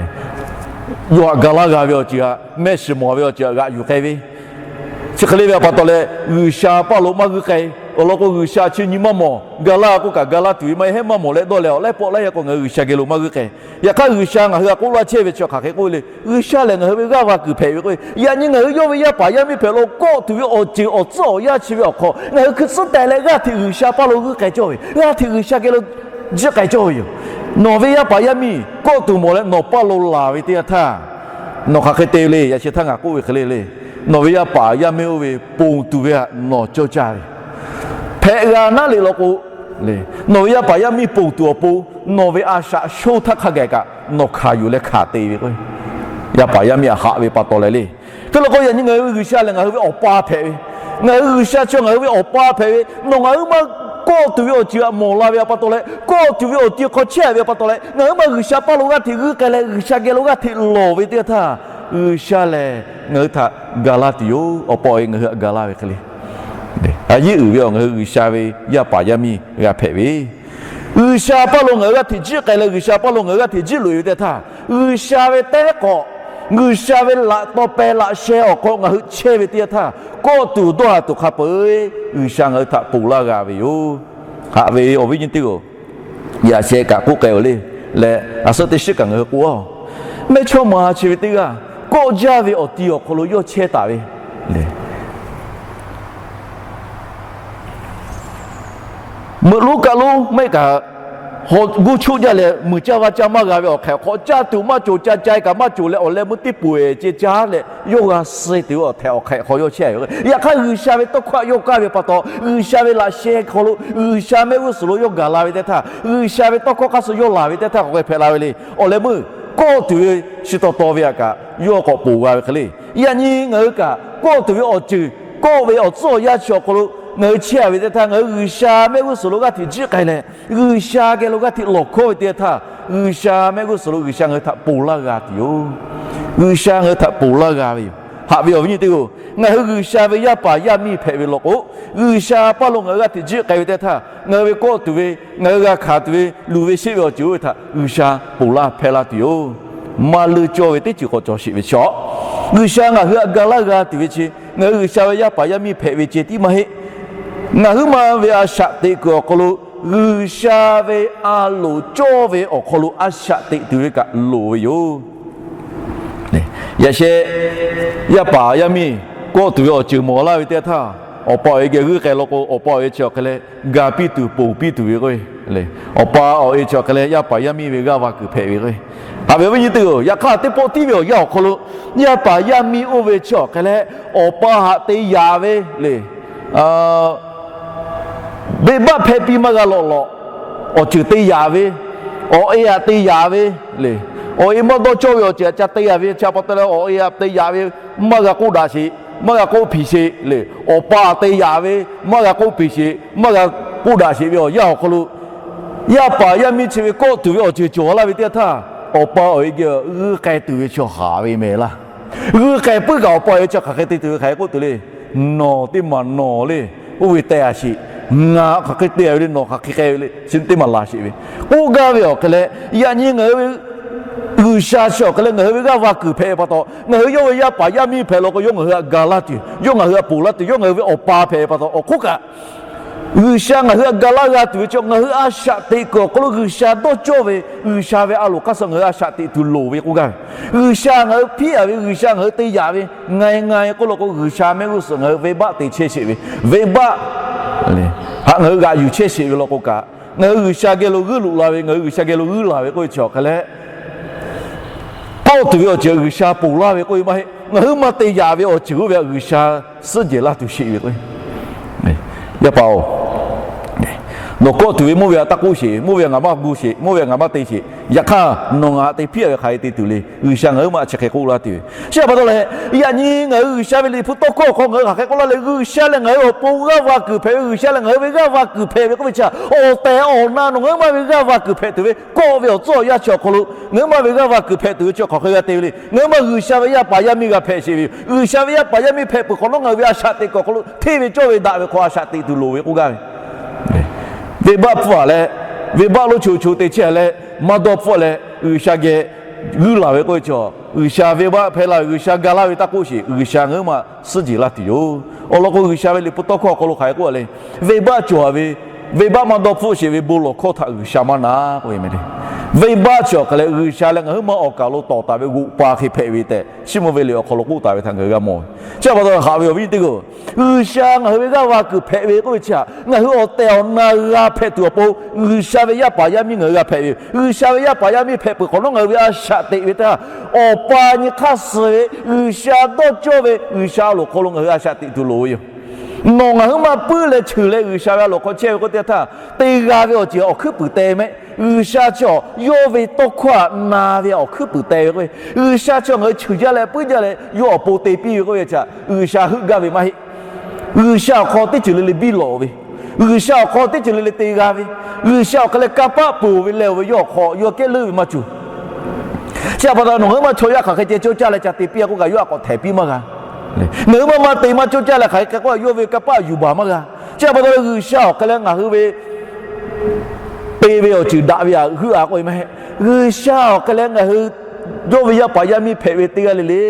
yawˇ htaꞈ ga laˇ g'a ve awˬ ceuˬ htaꞈ, mehˆ shiˍ mawˬ ve awˬ ceuˬ htaꞈ g'aꞈ yuˬ k'ai ve, chi hk'e le ve pa taw leh, G'uiˬsha paˇ lo maˇ g'uiˇ k'ai. Awˬ lawn k'o, G'uiˬsha chi nyi maˇ mawˬ, ga laˇ k'oˆ kaꞈ ga laˇ tuˬ ve maˇ heˆ, heˆ maˇ mawˬ leh dawˇ leh awˬ laiˉ pawˆ laiˉ yaˇ k'o ngaˬ hui G'uiˬsha geh lo maˇ g'uiˇ k'ai. Yaꞈ hk'aˇ G'uiˬsha ngaˬ hui htaꞈ k'oˆ laˇ chehˇ ve chi hk'aˬ hk'e k'oˆ ve le, G'uiˬsha lehˬ ngaˬ hui ve g'aˇ va kuiˬ hpehꞈ ve k'oˆ ve. Yaꞈ nyi ngaˬ hui yawˇ ve yaˇ paˍ yaˇ miˇ hpehꞈ lo kawˆ tuˬ ve awˬ ceuˬ awˬ tcuhˉ awˬ yanˇ chi ve awˬ hk'aw ngaˬ hui hkui tcuhˉ teh leh g'aˇ hteꞈ G'uiˬsha paˇ lo g'uiˇ k'ai cawˇ ve, g'aˇ hteꞈ G'uiˬsha geh lo jiˆ k'ai cawˇ ve yoˬ. Nawˬ ve yaˇ paˍ yaˇ miˇ kawˆ tuˬ mawˬ leh nawˬ paˇ lo laˬ ve teˇ yanˇ htaˇ, nawˬ hk'aˬ hk'e te ve le. Yaꞈ sheh htaˇ ngaˬ k'oˆ ve hk'e le le, nawˬ ve yaˇ paˍ yaˇ miˇ oˇ ve ponˬ tuˬ ve htaꞈ nawˬ cawˇ caˇ ve, hpehꞈ g'a naˉ le law k'o, nawˬ ve yaˇ paˍ yaˇ miˇ ponˬ tuˬ awˬ pon nawˬ ve a shaꞈ shoˇ htaˇ hk'a gaˬ kaꞈ nawˬ hkanˍ yuˬ leh hkanˍ te ve k'o, yaˇ paˍ yaˇ miˇ htaꞈ haꞈ ve pa taw leh le. Hk'e law k'o, yaꞈ nyi ngaˬ hui ve G'uiˬsha lehˬ ngaˬ hui ve awˬ pa hpehꞈ ve, ngaˬ hui G'uiˬsha chi ngaˬ hui ve awˬ pa hpehꞈ ve, nawˬ ngaˬ huiˉ maˇ kawˆ tuˬ ve awˬ ceuˬ htaꞈ mawˬ la ve pa taw leh, kawˆ tuˬ ve awˬ ceuˬ hk'aw chehˇ ve pa taw leh, ngaˬ huiˉ maˇ G'uiˬsha paˇ lo g'aˇ hteꞈ g'uiˇ k'ai leh G'uiˬsha geh lo g'aˇ hteꞈ lawˬ ve teˇ yanˇ htaˇ, G'uiˬsha lehˬ ngaˬ hui htaꞈ ga laˇ tuˬ yoˬ. Awˬ pa awˬ e ngaˬ hui htaꞈ ga laˇ ve hk'e le, a yeˇ uiˍ ve awˬ ngaˬ hui G'uiˬsha ve yaˇ paˍ yaˇ miˇ g'a hpehꞈ ve, G'uiˬsha paˇ lo ngaˬ hui g'aˇ hteꞈ jiˆ k'ai leh G'uiˬsha paˇ lo ngaˬ hui g'aˇ hteꞈ jiˆ loꞈ e ve teˇ yanˇ htaˇ, G'uiˬsha ve tehˉ k'awꞈ, G'uiˬsha ve laꞈ taw peh laꞈ sheh awˬ hk'aw ngaˬ hui chehˇ ve teˇ yanˇ htaˇ, kawˆ tuˬ dawˇ ha tuˬ hk'a peu-eˬ G'uiˬsha ngaˬ hui htaꞈ ponˬ laˇ g'a ve yoˬ. Haꞈ ve awˬ viˉ nyi teˇ g'aˇ, yaꞈ sheh kaꞈ k'oˆ k'ai-oˬ le, leh a suhˉ teˇ shiˉ kaꞈ ngaˬ hui k'oˆ-oˬ, mehˇchawˇma chi ve teˇ g'aˇ kawˆ jaˇ ve awˬ ti awˬ hk'aw lo yawˇ chehˇ taˍ ve le. Meuꞈ lonˉ kaˆ lonˉ maˇ heˆ kaꞈ, hawꞈ guˇ choˆ jaˇ leh muiˬ caˇ vaˇ caˇ maˇ g'a ve awˬ hk'ehꞈ awˬ hk'aw, caˇ tuˬ maˇ cawˬ, ca ca kaꞈ maˇ cawˬ leh awˬ leh meuˇ teˇ poˬ-eˬ ce caˇ leh yawˇ g'a suh tuˬ ve awˬ hk'ehꞈ awˬ hk'aw yawˇ chehˇ ve. Yaꞈ hk'aˇ G'uiˬsha ve tawˇ hkawˇ htaꞈ yawˇ kaˇ ve pa taw, G'uiˬsha ve laꞈ sheh hk'aw lo G'uiˬsha mehˆ g'uˇ suhˍ lo yawˇ gaˬ la ve teˇ htaˇ, G'uiˬsha ve tawˇ hkawˇ hk'aˇ suh yawˇ laˬ ve teˇ htaˇ k'awꞈ k'ai hpehꞈ la ve le. Awˬ leh meuˇ kawˆ tuˬ ve chi taw taw ve htaꞈ kaꞈ yawˇ k'awꞈ ponˬ g'a ve hk'e le. Yaꞈ nyi ngaˬ hui kaꞈ kawˆ tuˬ ve awˬ ceuˬ, kawˆ ve awˬ tcuhˉ awˬ yanˇ chi awˬ hk'aw lo ngaˬ hui chehˇ ve teˇ htaˇ, ngaˬ hui G'uiˬsha mehˆ g'uˇ suhˍ lo g'aˇ hteꞈ jiˆ k'ai leh, G'uiˬsha geh lo g'aˇ hteꞈ lawˬ hkawˇ ve teˇ yanˇ htaˇ, G'uiˬsha mehˆ g'uˇ suhˍ lo G'uiˬsha ngaˬ hui htaꞈ ponˬ laˇ g'a tuˬ yoˬ. G'uiˬsha ngaˬ hui htaꞈ ponˬ laˇ g'a ve yoˬ. Haꞈ ve awˬ viˉ nyi teˇ g'aˇ, ngaˬ hui G'uiˬsha ve yaˇ paˍ yaˇ miˇ hpehꞈ ve law k'o, G'uiˬsha paˇ lo ngaˬ hui g'aˇ hteꞈ jiˆ k'ai ve teˇ htaˇ, ngaˬ hui ve kawˆ tuˬ ve, ngaˬ hui g'a hkanˍ tuˬ ve, luˬ ve sheˆ ve awˬ ceuˬ oˇ ve htaꞈ G'uiˬsha ponˬ laˇ hpehˇ laˇ tuˬ yoˬ. Maˇ leuˇ cawˇ ve teˇ ceuˬ k'awꞈ cawˬ sheˍ ve chi, G'uiˬsha ngaˬ hui htaꞈ ga laˇ g'a tuˬ ve chi, ngaˬ hui G'uiˬsha ve yaˇ paˍ yaˇ miˇ hpehꞈ ve ceh tiˉ maˇ heˆ. Ngaˬ huiˉ ma ve a shaꞈ teꞈ kuiˬ awˬ hk'aw lo G'uiˬsha ve a loˍ cawˇ ve awˬ hk'aw lo a shaꞈ teꞈ tuˬ ve kaꞈ loˍ ve yoˬ. Yaꞈ sheh, yaˇ paˍ yaˇ miˇ kawˆ tuˬ ve awˬ ceuˬ mawˬ laˇ ve teˇ yanˇ htaˇ, awˬ pa awˬ e geh g'uiˇ k'ai law k'o, awˬ pa awˬ e chi awˬ hk'e leh ga piˇ tuˬ ponˬ piˇ tuˬ ve k'o, awˬ pa awˬ e chi awˬ hk'e leh yaˇ paˍ yaˇ miˇ ve g'aˇ va kuiˬ hpehꞈ ve k'o, haꞈ ve awˬ viˉ nyi teˇ g'aˇ, yaꞈ hk'aˇ teˇ pawˆ tiˉ ve awˬ yanˇ awˬ hk'aw lo, yaˇ paˍ yaˇ miˇ oˇ ve chi awˬ hk'e leh awˬ pa htaꞈ te yaꞈ ve le. Venˇbaˆ hpehˇ piˇ maˇ g'a lawꞈ lawꞈ, awˬ ceuˬ te yaꞈ ve, awˬ e htaꞈ te yaꞈ ve le. Awˬ e maˇ dawˇ cawˇ ve awˬ ceuˬ htaꞈ ca te yaꞈ ve chi pa taw leh awˬ e htaꞈ te yaꞈ ve, maˇ g'a k'oˆ daꞈ sheˍ, maˇ g'a k'oˆ hpiˍ sheˍ le. Awˬ pa htaꞈ te yaꞈ ve, maˇ g'a k'oˆ hpiˍ sheˍ, maˇ g'a k'oˆ daꞈ sheˍ ve awˬ yanˇ awˬ hk'aw lo, yaˇ paˍ yaˇ miˇ chi ve kawˆ tuˬ ve awˬ ceuˬ cawˬ laˇ ve teˇ yanˇ htaˇ, awˬ pa awˬ e geh g'uiˇ k'ai tuˬ ve chi haˍ ve mehˍ laˇ. G'uiˇ k'ai puiˉ kaꞈ awˬ pa awˬ e chi hk'aˬ hk'e te tuˬ ve hk'aˬ hk'e k'oˆ tuˬ le. Nawˬ teˇ maˬ nawˬ le, oˇ ve teh a sheˍ. Ngaˬ hk'aˬ hk'e te ve le, nawˬ hk'aˬ hk'e k'ai ve le, chi teˇ maˬ laˬ sheˍ ve, k'oˆ gaˇ ve awˬ hk'e leh, yaꞈ nyi ngaˬ hui ve G'uiˬsha chi awˬ hk'e leh ngaˬ hui ve g'aˇ va kuiˬ hpehꞈ pa taw, ngaˬ hui yawˇ ve yaˇ paˍ yaˇ miˇ hpehꞈ law k'o, yawˇ ngaˬ hui htaꞈ ga laˇ tuˬ, yawˇ ngaˬ hui htaꞈ ponˬ laˇ tuˬ, yawˇ ngaˬ hui ve awˬ pa hpehꞈ pa taw, awˬ hk'oˆ kaꞈ G'uiˬsha ngaˬ hui htaꞈ ga laˇ g'a tuˬ ve chi ngaˬ hui a shaꞈ teꞈ kuiˬ awˬ hk'aw lo G'uiˬsha dawˇ cawˇ ve, G'uiˬsha ve a loˍ hk'aˇ suh ngaˬ hui a shaꞈ teꞈ tuˬ loˍ ve k'oˆ gaˇ ve. G'uiˬsha ngaˬ hui hpiˇ-a ve, G'uiˬsha ngaˬ hui te yaꞈ ve, nga nga k'oˆ law k'o, G'uiˬsha mehˆ g'uˇ suhˍ ngaˬ hui venˇbaˆ te chehˇ sheˍ ve, venˇbaˆ htaꞈ ngaˬ hui g'aꞈ yuˬ chehˇ sheˍ ve law k'o kaꞈ, ngaˬ hui G'uiˬsha geh lo g'uiˇ loꞈ la ve, ngaˬ hui G'uiˬsha geh lo g'uiˇ laˬ ve k'oˆ ve chi awˬ hk'e leh, kawˆ tuˬ ve awˬ ceuˬ G'uiˬsha ponˬ laˇ ve k'oˆ ve maˇ heˆ. Ngaˬ hui maˇ te yaꞈ ve awˬ ceuˬ oˇ ve htaꞈ G'uiˬsha suhˉ jehˬ laˇ tuˬ sheˍ ve k'o, yaˇ paˍ-oˬ, nawˬ kawˆ tuˬ ve mvuhˇ ve htaꞈ taˇ k'oˆ sheˍ, mvuhˇ ve htaꞈ ngaˬ maˇ gu sheˍ, mvuhˇ ve htaꞈ ngaˬ maˇ te sheˍ. Yaꞈ hk'aˇ nawˬ ngaˬ htaꞈ te hpiˇ-a ve hk'aˬ hk'e te tuˬ le. G'uiˬsha ngaˬ huiˉ maˬ chi hk'e k'oˆ laˇ tuˬ ve chi pa taw leh, yaꞈ nyi ngaˬ hui G'uiˬsha ve Liꞈ hpu tawˇ hkawˇ awˬ hk'aw ngaˬ hui hk'aˬ hk'e k'oˆ laˇ leh, G'uiˬsha lehˬ ngaˬ hui awˬ pon g'aˇ va kuiˬ hpehꞈ ve, G'uiˬsha lehˬ ngaˬ hui ve g'aˇ va kuiˬ hpehꞈ ve k'oˆ ve chi, awˬ tehˬ awˬ na nawˬ ngaˬ huiˉ maˬ ve g'aˇ va kuiˬ hpehꞈ tuˬ ve, kawˆ ve awˬ tcuhˉ awˬ yanˇ chi awˬ hk'aw lo ngaˬ huiˉ maˬ ve g'aˇ va kuiˬ hpehꞈ tuˬ ve chi hk'aˬ hk'e g'a te ve le. Ngaˬ huiˉ maˬ G'uiˬsha ve yaˇ paˍ yaˇ miˇ g'a hpehꞈ sheˍ ve yoˬ. G'uiˬsha ve yaˇ paˍ yaˇ miˇ hpehꞈ peuˬ hk'awꞈ nawˉ ngaˬ hui ve a shaꞈ teꞈ kuiˬ awˬ hk'aw lo hteˇ ve cawˇ ve daꞈ ve hk'aw a shaꞈ teꞈ tuˬ loˍ ve k'oˆ gaˇ ve, venˇbaˆ hpfuhˇ-a leh, venˇbaˆ lonˉ choˬ choˬ te chehˇ-a leh, maˇ dawˇ hpfuhˆ leh G'uiˬsha geh g'uiˇ laˬ ve k'oˆ ve chi G'uiˬsha venˇbaˆ hpehˇ laˇ ve, G'uiˬsha ga laˇ ve taˇ k'oˆ sheˍ, G'uiˬsha ngaˬ hui maˇ suhˉ jeˬ laˇ tuˬ yoˬ. Awˬ lawn k'o, G'uiˬsha ve Liꞈ hpu tawˇ hkawˇ awˬ hk'aw lo hk'aˬ hk'e k'oˆ a le, venˇbaˆ cawˬ ve, venˇbaˆ maˇ dawˇ hpfuhˆ sheˍ ve bon lawˬ hkawˇ htaꞈ G'uiˬsha maˇ na k'oˆ ve meh le. Venˇbaˆ chi awˬ hk'aˬ leh G'uiˬsha leh ngaˬ hui maˇ awˬ kaˬ lo tawˍ taˍ ve g'oꞈ pa hk'e hpehꞈ ve tehꞈ, Chiˇ mvuh ve liꞈ awˬ hk'aw lo k'oˆ taˍ ve htaꞈ ngaˬ hui g'a mawˬ ve. Chi pa taw haꞈ ve awˬ viˉ nyi teˇ g'aˇ, G'uiˬsha ngaˬ hui ve g'aˇ va kuiˬ hpehꞈ ve k'oˆ ve chi htaꞈ ngaˬ hui awˬ tehˬ awˬ na g'a hpehꞈ tuˬ awˬ pon, G'uiˬsha ve yaˇ paˍ yaˇ miˇ ngaˬ hui g'a hpehꞈ ve yoˬ. G'uiˬsha ve yaˇ paˍ yaˇ miˇ hpehꞈ peuˬ hk'awꞈ nawˉ ngaˬ hui ve a shaꞈ teꞈ ve teˇ htaˇ, Awˬ pa nyi hk'aˇ suh ve G'uiˬsha dawˇ cawˇ ve G'uiˬsha a loˍ hk'aw lo ngaˬ hui a shaꞈ teꞈ tuˬ loˍ ve yoˬ. Nawˬ ngaˬ hui maˇ puiˉ leh cheuˬ leh G'uiˬsha ve a loˍ hk'aw chehˇ ve k'oˆ teˇ htaˇ, te g'a ve awˬ ceuˬ awˬ hkuiˉ puiˍ te mehˆ. G'uiˬsha chi awˬ yawˇ ve tawˇ hkawˇ htaꞈ na ve awˬ hkuiˉ puiˍ te ve k'oˆ ve, G'uiˬsha chi awˬ ngaˬ hui cheuˬ jaˇ leh puiˉ jaˇ leh yawˇ awˬ pon te piˇ ve k'oˆ ve chi htaꞈ G'uiˬsha heuˆ gaˇ ve maˇ heˆ. G'uiˬsha awˬ hk'aw teˇ ceuˬ le le biˇ lawꞈ ve, G'uiˬsha awˬ hk'aw teˇ ceuˬ le le te g'a ve, G'uiˬsha awˬ hk'e leh kanˇ paˆ ponˬ ve leh oˬ ve yawˇ awˬ hk'aw yawˇ kehˉ leuˉ ve maˇ cawˬ. Chi pa taw nawˬ ngaˬ hui maˇ chaw yaˇ hk'aˬ hk'e ceh cawˇ caˇ leh ca te piˇ a k'oˆ kaꞈ yawˇ a k'awꞈ htehˍ piˇ maˇ g'a. Ngaˬ hui maˇ maˇ te maˇ cawˇ caˇ leh hk'aˬ hk'e k'oˆ yawˇ ve kanˇ paˆ yuˬ baˬ maˇ g'a. Chi pa taw G'uiˬsha awˬ hk'e leh ngaˬ hui ve te ve awˬ ceuˬ daꞈ ve htaꞈ heuˆ a k'oˆ ve maˇ heˆ. G'uiˬsha awˬ hk'e leh ngaˬ hui yawˇ ve yaˇ paˍ yaˇ miˇ hpehꞈ ve teˇ g'aˇ le le,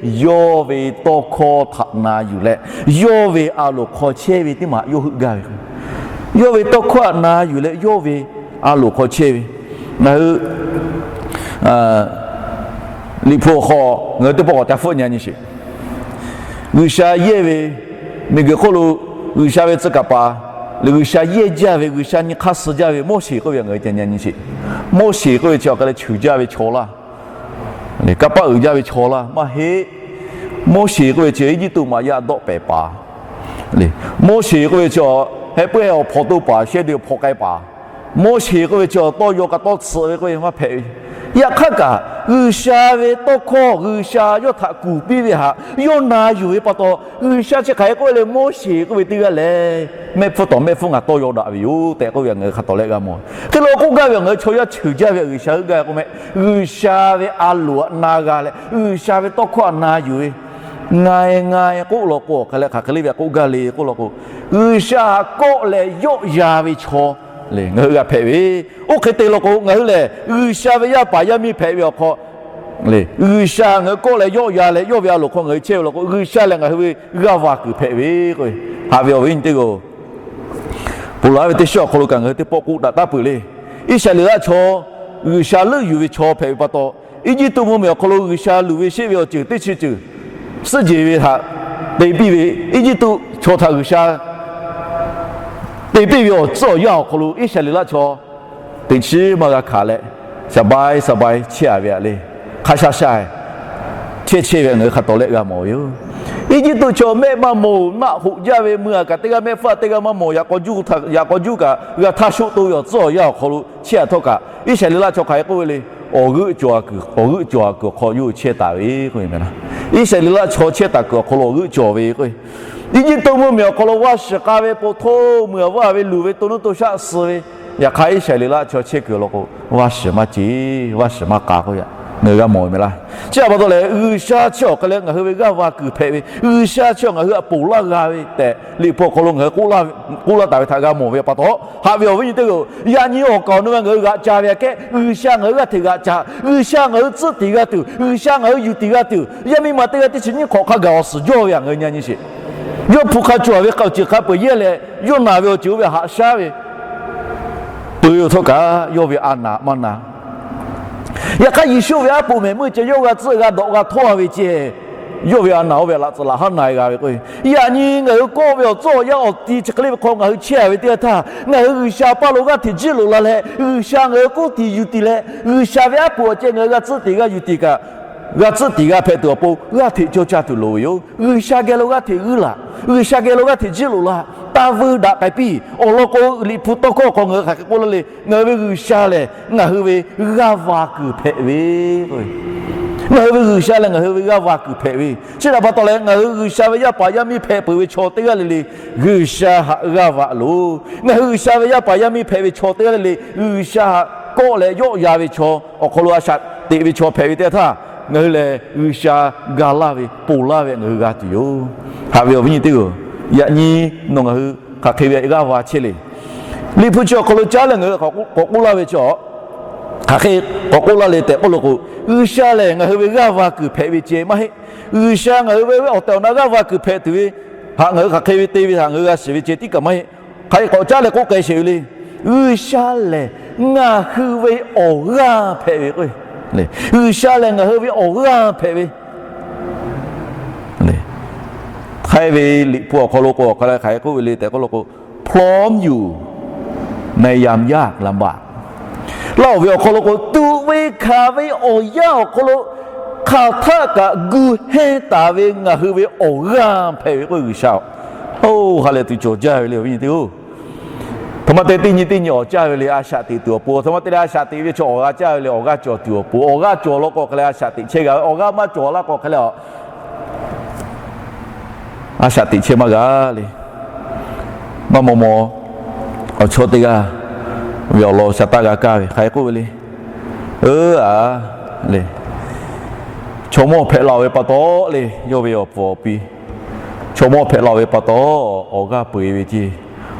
yawˇ ve tawˇ hkawˇ htaꞈ na yuˬ leh, yawˇ ve a loˍ hk'aw chehˇ ve teˇ maˬ yawˇ heuˆ gaˇ ve. Yawˇ ve tawˇ hkawˇ htaꞈ na yuˬ leh yawˇ ve a loˍ hk'aw chehˇ ve, ngaˬ hui Liꞈ hpu awˬ hk'aw ngaˬ hui teˇ pawˆ k'awꞈ ca hpfuhˆ nyi nyi sheˍ. G'uiˬsha yehˇ ve, miˬguiˬ hk'oˆ lo G'uiˬsha ve tcuh kaˍ paˍ lehˬ, G'uiˬsha yehˇ jaˇ ve, G'uiˬsha nyi hk'aˇ suh jaˇ ve Moˉseˍ k'oˆ ve ngaˬ hui ca nyi nyi sheˍ. Moˉseˍ k'oˆ ve chi awˬ hk'e leh cheuˬ jaˇ ve chaw laˇ, kanˇ paˆ uiˍ jaˇ ve chaw laˇ maˇ heˆ. Moˉseˍ k'oˆ ve chi Eˇjiˇtuꞈ maꞈ yaˇ dawˆ pehˍ paˍ Moˉseˍ k'oˆ ve chi heh puiˉ heh awˬ hpawnˬ to paˍ shehˇ de awˬ hpawnˬ k'ai paˍ. Moˉseˍ k'oˆ ve chi tawˇ yaw ka tawˇ tsuhꞈ ve k'oˆ ve maˇ hpehꞈ ve. Yaꞈ hk'aˇ kaꞈ G'uiˬsha ve tawˇ hkawˇ G'uiˬsha yawˇ htaꞈ kuˬ piˇ ve htaꞈ yawˇ na yuˬ ve pa taw, G'uiˬsha chi hk'aˬ hk'e k'oˆ ve le, Moˉseˍ k'oˆ ve teˇ g'aˇ lehˬ, mehˆ hpfuhˇ tawˍ mehˆ hpfuhˇ ngaˬ tawˇ yaw daꞈ ve yoˬ tehꞈ k'oˆ ve htaꞈ ngaˬ hui hk'a tawˍ leh g'a mawˬ. Hk'e lo k'oˆ gaˇ ve ngaˬ hui chaw yaˇ cheuˬ jaˇ ve G'uiˬsha heuˆ gaˇ ve k'oˆ meh, G'uiˬsha ve a loˍ htaꞈ na g'a leh G'uiˬsha ve tawˇ hkawˇ htaꞈ na yuˬ ve, nga e nga e k'oˆ law k'o awˬ hk'e leh hk'aˬ hk'e le ve k'oˆ gaˇ le k'oˆ law k'o, G'uiˬsha htaꞈ kawˆ leh yawˆ yan ve chaw le ngaˬ hui g'a hpehꞈ ve. Oˇ hk'e te law k'o ngaˬ hui lehˬ G'uiˬsha ve yaˇ paˍ yaˇ miˇ hpehꞈ ve awˬ hk'aw le, G'uiˬsha ngaˬ hui kawˆ leh yawˆ yan leh yawˇ ve a loˍ hk'aw ngaˬ hui chehˇ ve law k'o, G'uiˬsha lehˬ ngaˬ hui ve g'aˇ va kuiˬ hpehꞈ ve k'o, haꞈ ve awˬ viˉ nyi teˇ g'aˇ-oˬ, ponˬ laˬ ve teˇ shiˉ awˬ hk'aw lo kaꞈ ngaˬ hui teˇ pawˆ k'oˆ daꞈ taˉ peuˬ le. Iˉsaˍreˍlaˆ chaw G'uiˬsha leuˆ yuˬ ve chaw hpehꞈ ve pa taw, Eˇjiˇtuꞈ mvuhˇmiˬ awˬ hk'aw lo G'uiˬsha luˬ ve sheˆ ve awˬ ceuˬ teˇ chi ceuˬ suhˉ jeˬ ve htaꞈ te piˇ ve, Eˇjiˇtuꞈ chaw htaꞈ G'uiˬsha te piˇ ve awˬ tcuhˉ awˬ yanˇ awˬ hk'aw lo Iˉsaˍreˍlaˆ chaw teꞈ chiˉ maˇ g'a hkanˍ leh, saˍbai saˍbai chehˇ a ve htaꞈ le, hk'a sha sha chehˇ chehˇ ve ngaˬ hui hk'a tawˍ leh g'a mawˬ ve yoˬ. Eˇjiˇtuꞈ chaw mehˆ maˇ mawˬ, naˆ hoꞈ jaˇ ve, mui aꞈ kaꞈ teˇ g'aˇ mehˆ hpfuhˇ a teˇ g'aˇ maˇ mawˬ, yaꞈ k'aw juˇ kaꞈ g'a htaˇ shoˆ to ve awˬ tcuhˉ awˬ yanˇ awˬ hk'aw lo chehˇ a htawˇ kaꞈ, Iˉsaˍreˍlaˆ chaw hk'aˬ hk'e k'oˆ ve le, awˬ g'euˆ cawˬ a kuiˬ, awˬ g'euˆ cawˬ a kuiˬ awˬ hk'aw yawˇ hui chehˇ taˍ ve k'oˆ ve meh laˇ. Iˉsaˍreˍlaˆ chaw chehˇ taˍ kuiˬ awˬ hk'aw lo awˬ g'euˆ cawˬ ve k'o, Eˇjiˇtuꞈ mvuhˇmiˬ awˬ hk'aw lo vaˇ shiˍ k'a ve po htoˇ, mui aꞈ vaˇ ve luˬ ve to nuˇ to shaˆ suh ve, yaꞈ hk'aˇ Iˉsaˍreˍlaˆ chaw chehˇ kuiˬ law k'o, vaˇ shiˍ maˇ ce, vaˇ shiˍ maˇ k'a k'oˆ ve ngaˬ hui g'a mawˬ ve meh laˇ. Chi pa taw leh G'uiˬsha chi awˬ hk'e leh ngaˬ hui ve g'aˇ va kuiˬ hpehꞈ ve, G'uiˬsha chi ngaˬ hui htaꞈ ponˬ laˇ g'a ve tehꞈ Liꞈ hpu awˬ hk'aw lo ngaˬ hui k'oˆ laˇ taˍ ve htaꞈ g'a mawˬ ve pa taw, haꞈ ve awˬ viˉ nyi teˇ g'aˇ-oˬ, yaꞈ nyi awˬ kaˍ awˬ nu ve ngaˬ hui g'aꞈ ca ve aꞈ kehˉ, G'uiˬsha ngaˬ hui g'aˇ hteꞈ g'aꞈ ca, G'uiˬsha ngaˬ hui tcuhˆ tiˍ g'a tuˬ, G'uiˬsha ngaˬ hui yuˬ tiˍ g'a tuˬ, yaˇ miˇ ma teˇ g'aˇ teˇ chi nyiˇ hk'awꞈ hk'a gaˬ awˬ suhˍ jawˇ ve htaꞈ ngaˬ hui nyi nyi sheˍ. Yawˇ hpu hk'a cawˬ ve k'a awˬ ceuˬ hk'a peu-eˬ yehˇ leh, yawˇ naˬ ve awˬ ceuˬ oˇ ve haꞈ shaˉ ve, peu-eˬ htawˇ kaꞈ yawˇ ve a naˍ maˇ na. Yaꞈ hk'aˇ Yeˍsuˆ ve aˉ poꞈ mehˍ meuˇ ceh yawˇ g'a tcuhˆ g'a dawꞈ g'a htawˇ a ve ceh, yawˇ ve a naˍ oˇ ve laꞈ tcuhˍ laꞈ haˉ na e g'a ve k'o, yaꞈ nyi ngaˬ hui kawˆ ve awˬ tcuhˉ awˬ yanˇ awˬ ti chi hk'e le ve hk'aw ngaˬ hui chehˇ a ve teˇ g'aˇ htaˇ, ngaˬ hui G'uiˬsha paˇ lo g'aˇ hteꞈ jiˇ loꞈ la leh, G'uiˬsha ngaˬ hui k'oˆ tiˍ yuˬ tiˍ leh, G'uiˬsha ve aˉ poꞈ awˬ ceh ngaˬ hui g'a tcuhˆ tiˍ g'a yuˬ tiˍ kaꞈ, g'a tcuhˆ tiˍ g'a hpehꞈ tuˬ awˬ pon g'aˇ hteꞈ cawˇ caˇ tuˬ loˍ ve yoˬ. G'uiˬsha geh lo g'aˇ hteꞈ g'uiˇ laˬ. G'uiˬsha geh lo g'aˇ hteꞈ jiˇ loꞈ laˇ. Taˇ vuiˇ daꞈ k'ai piˇ. Awˬ lawn k'o, Liꞈ hpu tawˇ hkawˇ hk'aw ngaˬ hui hk'aˬ hk'e k'oˆ laˇ le, ngaˬ hui ve G'uiˬsha lehˬ ngaˬ hui ve g'aˇ va kuiˬ hpehꞈ ve, ngaˬ hui ve G'uiˬsha lehˬ ngaˬ hui ve g'aˇ va kuiˬ hpehꞈ ve. Chi htaꞈ pa taw leh, ngaˬ hui G'uiˬsha ve yaˇ paˍ yaˇ miˇ hpehꞈ peuˬ ve chaw teˇ g'aˇ le le, G'uiˬsha htaꞈ g'aˇ va loˬ. Ngaˬ hui G'uiˬsha ve yaˇ paˍ yaˇ miˇ hpehꞈ ve chaw teˇ g'aˇ le le, G'uiˬsha htaꞈ kawˆ leh yawˆ yan ve chaw, awˬ hk'aw lo a shaꞈ teꞈ ve chaw hpehꞈ ve teˇ g'aˇ htaˇ, ngaˬ hui lehˬ G'uiˬsha ga laˇ ve ponˬ laˇ ve ngaˬ hui g'a tuˬ yoˬ. Haꞈ ve awˬ viˉ nyi teˇ g'aˇ, yaꞈ nyi nawˬ ngaˬ hui hk'aˬ hk'e ve g'aˇ va chehˇ le. Liꞈ hpu chi awˬ hk'aw lo caˉ leh ngaˬ hui k'awꞈ k'oˆ laˇ ve chi awˬ Hk'aˬ hk'e k'awꞈ k'oˆ laˇ le tehꞈ k'oˆ lo k'o, G'uiˬsha lehˬ ngaˬ hui ve g'aˇ va kuiˬ hpehꞈ ve ceh maˇ heˆ. G'uiˬsha ngaˬ hui ve awˬ tehˬ awˬ na g'aˇ va kuiˬ hpehꞈ tuˬ ve htaꞈ ngaˬ hui hk'aˬ hk'e ve te ve htaꞈ ngaˬ hui g'a shiˍ ve ceh tiˉ kaꞈ maˇ heˆ. Hk'aˬ hk'e k'awꞈ caˉ leh k'oˆ k'ai sheˍ ve le. G'uiˬsha lehˬ ngaˬ hui ve awˬ g'aˇ hpehꞈ ve k'o, G'uiˬsha lehˬ ngaˬ hui ve awˬ g'aˇ hpehꞈ ve Hk'e ve Liꞈ hpu awˬ hk'aw lo k'o, awˬ hk'aˬ hk'e k'oˆ ve le tehꞈ k'oˆ lo k'o, พร้อมอยู่ในยามยากลำบาก laˇ-oˬ ve awˬ hk'aw lo k'o, tuꞈ ve hkanˍ ve awˬ yanˇ awˬ hk'aw lo hk'aˬ htaˆ kaꞈ gu hehnˇ taˍ ve ngaˬ hui ve awˬ g'aˇ hpehꞈ ve k'o G'uiˬsha-oˬ. Oˇ, ha lehˬ tuˬ cawˬ jaˇ ve le awˬ viˉ nyi teˇ-oˬ. Htoꞈ ma te teˇ nyi teˇ nyi awˬ caˇ ve le a shaꞈ teꞈ tuˬ awˬ pon, htoꞈ ma te leh a shaꞈ teꞈ ve chaw awˬ g'a caˇ ve le awˬ g'aˇ cawˬ tuˬ awˬ pon, awˬ g'aˇ cawˬ law k'o hk'e leh a shaꞈ teꞈ chehˇ g'a ve, awˬ g'aˇ maˇ cawˬ laˇ k'o hk'e leh a shaꞈ teꞈ chehˇ maˇ g'a le. Maˇ maw maw awˬ chawˇ teˇ g'aˇ ve awˬ lawn sha taˇ g'a kaˇ ve hk'aˬ hk'e k'oˆ ve le. Aˬ, le, chaw mawˇ hpehꞈ la-oˬ ve pa taw le, yawˇ ve awˬ pfuhˍ awˬ pi, chaw mawˇ hpehꞈ la-oˬ ve pa taw awˬ g'aˇ peu-eˬ ve ceh,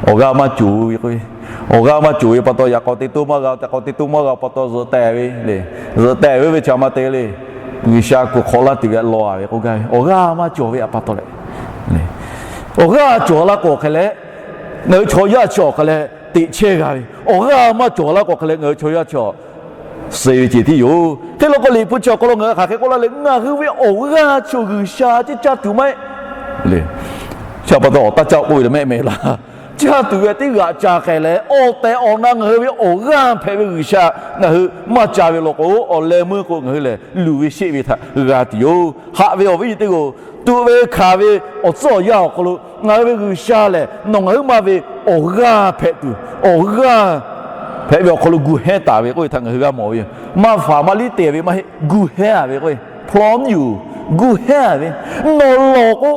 awˬ g'aˇ maˇ cawˬ ve k'o, awˬ g'aˇ maˇ cawˬ ve pa taw yaꞈ k'aw te toˇ maˇ g'a, yaꞈ k'aw te toˇ maˇ g'a pa taw zuhꞈ tehˬ ve le. Zuhꞈ tehˬ ve ve chi a ma te le, G'uiˬsha kuˬ hk'awꞈ laˇ tuˬ ve a law a ve k'oˆ gaˇ ve, awˬ g'aˇ maˇ cawˬ ve a pa taw leh, awˬ g'aˇ cawˬ laˇ k'o hk'e leh ngaˬ hui chaw yaˇ chi awˬ hk'e leh teꞈ chehˇ g'a ve, awˬ g'aˇ maˇ cawˬ laˇ k'o hk'e leh ngaˬ hui chaw yaˇ chi awˬ suh ve ceh tiˉ yoˬ. Hk'e law k'o Liꞈ hpu chi awˬ hk'aw lo ngaˬ hui hk'aˬ hk'e k'oˆ laˇ le, ngaˬ hui ve awˬ g'aˇ chi G'uiˬsha ceˇ caˇ tuˬ maˇ heˆ le. Chi pa taw awˬ taˇ caˇ k'oˆ ve leh mehˆ mehˍ laˇ. Caˇ tuˬ ve teˇ g'aꞈ ca k'ai leh, awˬ tehˬ awˬ na ngaˬ hui ve awˬ g'aˇ hpehꞈ ve G'uiˬsha ngaˬ hui maˇ ca ve law k'o, awˬ leh meuˇ k'o ngaˬ hui lehˬ luˬ ve sheˆ ve htaꞈ g'a tuˬ yoˬ. Haꞈ ve awˬ viˉ nyi teˇ g'aˇ, tuꞈ ve hkanˍ ve awˬ tcuhˉ awˬ yanˇ awˬ hk'aw lo ngaˬ hui ve G'uiˬsha lehˬ nawˬ ngaˬ huiˉ ma ve awˬ g'aˇ hpehꞈ tuˬ, awˬ g'aˇ hpehꞈ ve awˬ hk'aw lo gu hehnˇ taˍ ve k'oˆ ve htaꞈ ngaˬ hui g'a mawˬ ve yoˬ. Maˇ faˍ maˇ liˇ te ve maˇ heˆ, gu hehnˇ ve k'o, พร้อมอยู่, gu hehnˇ ve. Nawˬ lawˬ k'o,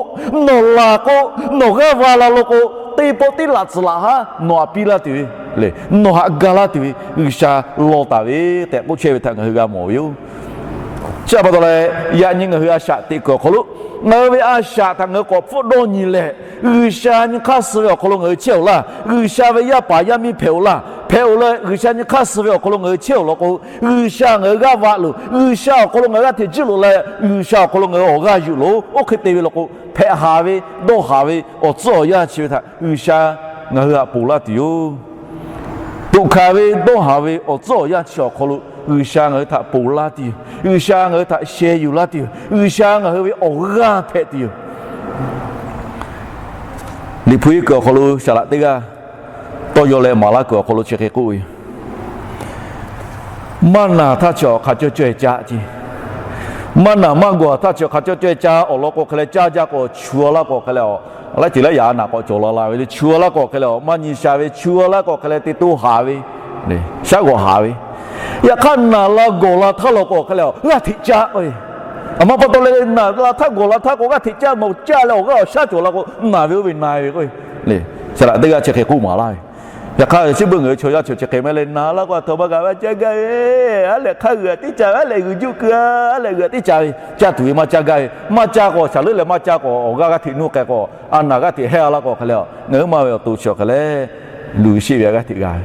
nawˬ laˬ k'o, nawˬ g'aˇ va la lo k'o, teˇ pawˆ teˇ laꞈ tcuhˍ laꞈ haˉ nawˬ htaꞈ piˇ laˇ tuˬ ve le, nawˬ htaꞈ ga laˇ tuˬ ve G'uiˬsha law taˍ ve tehꞈ k'oˆ chehˇ ve htaꞈ ngaˬ hui g'a mawˬ ve yoˬ. Chi pa taw leh yaꞈ nyi ngaˬ hui a shaꞈ teꞈ kuiˬ awˬ hk'aw lo ngaˬ hui ve a shaꞈ htaꞈ ngaˬ hui k'awꞈ hpfuhˆ dawˇ nyi leh, G'uiˬsha nyi hk'aˇ suh ve awˬ hk'aw lo ngaˬ hui chehˇ-oˬ laˇ. G'uiˬsha ve yaˇ paˍ yaˇ miˇ hpehꞈ-oˬ laˇ. Hpehꞈ-oˬ leh G'uiˬsha nyi hk'aˇ suh ve awˬ hk'aw lo ngaˬ hui chehˇ-oˬ law k'o, G'uiˬsha ngaˬ hui g'aˇ va loˬ, G'uiˬsha awˬ hk'aw lo ngaˬ hui g'aˇ hteꞈ jiˆ loꞈ leh G'uiˬsha awˬ hk'aw lo ngaˬ hui awˬ g'aˇ yuˬ loˬ. Oˇ hk'e te ve law k'o, hpehꞈ haˍ ve, dawˇ haˍ ve awˬ tcuhˉ awˬ yanˇ chi ve htaꞈ G'uiˬsha ngaˬ hui htaꞈ ponˬ laˇ tuˬ yoˬ. Toꞈ hkanˍ ve dawˇ haˍ ve awˬ tcuhˉ awˬ yanˇ chi awˬ hk'aw lo G'uiˬsha ngaˬ hui htaꞈ ponˬ laˇ tuˬ yoˬ. G'uiˬsha ngaˬ hui htaꞈ sheh yuˬ laˇ tuˬ yoˬ. G'uiˬsha ngaˬ hui ve awˬ g'aˇ hpehꞈ tuˬ yoˬ. Liꞈ hpu iˉ kuiˬ awˬ hk'aw lo saˍ laꞈ teˇ g'aˇ tawˇ yaw leh maˍ laˇ kuiˬ awˬ hk'aw lo chi hk'e k'oˆ ve yoˬ. Maˇ naˬ htaˇ chi awˬ hk'a cawˇ caweh caˇ ce. Maˇ naˬ maˇ gawˬ htaˇ chi awˬ hk'a cawˇ caweh caˇ awˬ lawn k'o hk'e leh caˇ jaˇ k'o chu-a laˇ k'o hk'e leh, laiˉ ceuˬ laiˉ yaꞈ a naˬ k'awꞈ cawˬ la la ve le. Chu-a laˇ k'o hk'e leh maˇ nyi sha ve, chu-a laˇ k'o hk'e leh te toˇ haˍ ve, shaˉ g'awˬ haˍ ve. Yaꞈ hk'aˇ naˬ la gawˬ la htaˇ law k'o hk'e leh g'aˇ hteꞈ caˇ k'o ve, aˬ ma pa taw leh naˬ la htaˇ gawˬ la htaˇ k'o g'aˇ hteꞈ caˇ, nawˬ caˇ leh awˬ g'aˇ awˬ shaˉ cawˬ la k'o naˬ ve oˇ ve na-e ve k'o ve le. Saˍ laꞈ teˇ g'aˇ chi hk'e k'oˆ maˍ laˇ ve. Yaꞈ hk'aˇ chi beuꞈ ngaˬ hui chaw yaˇ chi chi hk'e maˇ heˆ leh naˬ laˇ k'o a htoꞈ ma kaꞈ maˇ caˇ gaˇ ve, a lehˬ hk'a g'uiˬ tiˉ caˇ ve, a lehˬ g'uiˬ juˆ keu-a, a lehˬ g'uiˬ tiˉ caˇ ve, caˇ tuˬ ve maˇ caˇ gaˇ ve, maˇ caˇ k'o shaˍ leuˉ leh maˇ caˇ k'o awˬ g'aˇ g'aˇ hteꞈ nuˇ k'ai k'o, a naˬ g'aˇ hteꞈ hehˇ-a laˇ k'o hk'e leh ngaˬ huiˉ ma ve awˬ to chi awˬ hk'e leh luˬ sheˆ ve g'aˇ hteꞈ g'a ve.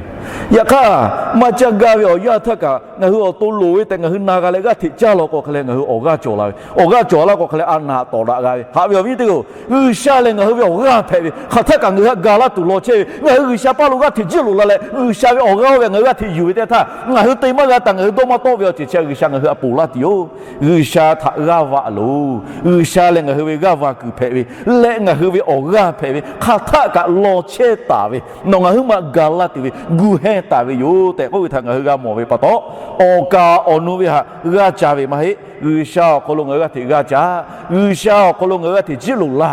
Yaꞈ hk'aˇ maˇ caˇ gaˇ ve awˬ yanˇ htaˇ kaꞈ ngaˬ hui awˬ to loˍ ve tehꞈ ngaˬ hui na g'a leh g'aˇ hteꞈ caˇ law k'o hk'e leh ngaˬ hui awˬ g'aˇ cawˬ la ve. Awˬ g'aˇ cawˬ laˇ k'o hk'e leh a naˬ tawˍ daꞈ g'a ve. Haꞈ ve awˬ viˉ teˇ g'aˇ, G'uiˬsha lehˬ ngaˬ hui ve awˬ g'aˇ hpehꞈ ve, hk'aˬ htaˇ kaꞈ ngaˬ hui htaꞈ ga laˇ tuˬ law chehˇ ve, ngaˬ hui G'uiˬsha paˇ lo g'aˇ hteꞈ jiˆ loꞈ la leh G'uiˬsha ve awˬ g'aˇ oˇ ve ngaˬ hui g'aˇ hteꞈ yuˬ ve teˇ htaˇ ngaˬ hui te maˇ g'a taꞈ ngaˬ hui dawˇ maˇ tawˆ ve awˬ ceuˬ chi G'uiˬsha ngaˬ hui htaꞈ ponˬ laˇ tuˬ yoˬ. G'uiˬsha htaꞈ g'aˇ vaꞈ loˬ. G'uiˬsha lehˬ ngaˬ hui ve g'aˇ va kuiˬ hpehꞈ ve leh ngaˬ hui ve awˬ g'aˇ hpehꞈ ve, hk'aˬ htaˇ kaꞈ law chehˇ taˍ ve, nawˬ ngaˬ huiˉ ma ga laˇ tuˬ ve gu hehnˇ taˍ ve yoˬ tehꞈ k'oˆ ve htaꞈ ngaˬ hui g'a mawˬ ve pa taw, awˬ kaˍ awˬ nu ve htaꞈ g'aˇ ca ve maˇ heˆ. G'uiˬsha awˬ hk'aw lo ngaˬ hui g'aˇ hteꞈ g'aˇ caˇ, G'uiˬsha awˬ hk'aw lo ngaˬ hui g'aˇ hteꞈ jiˆ loꞈ la.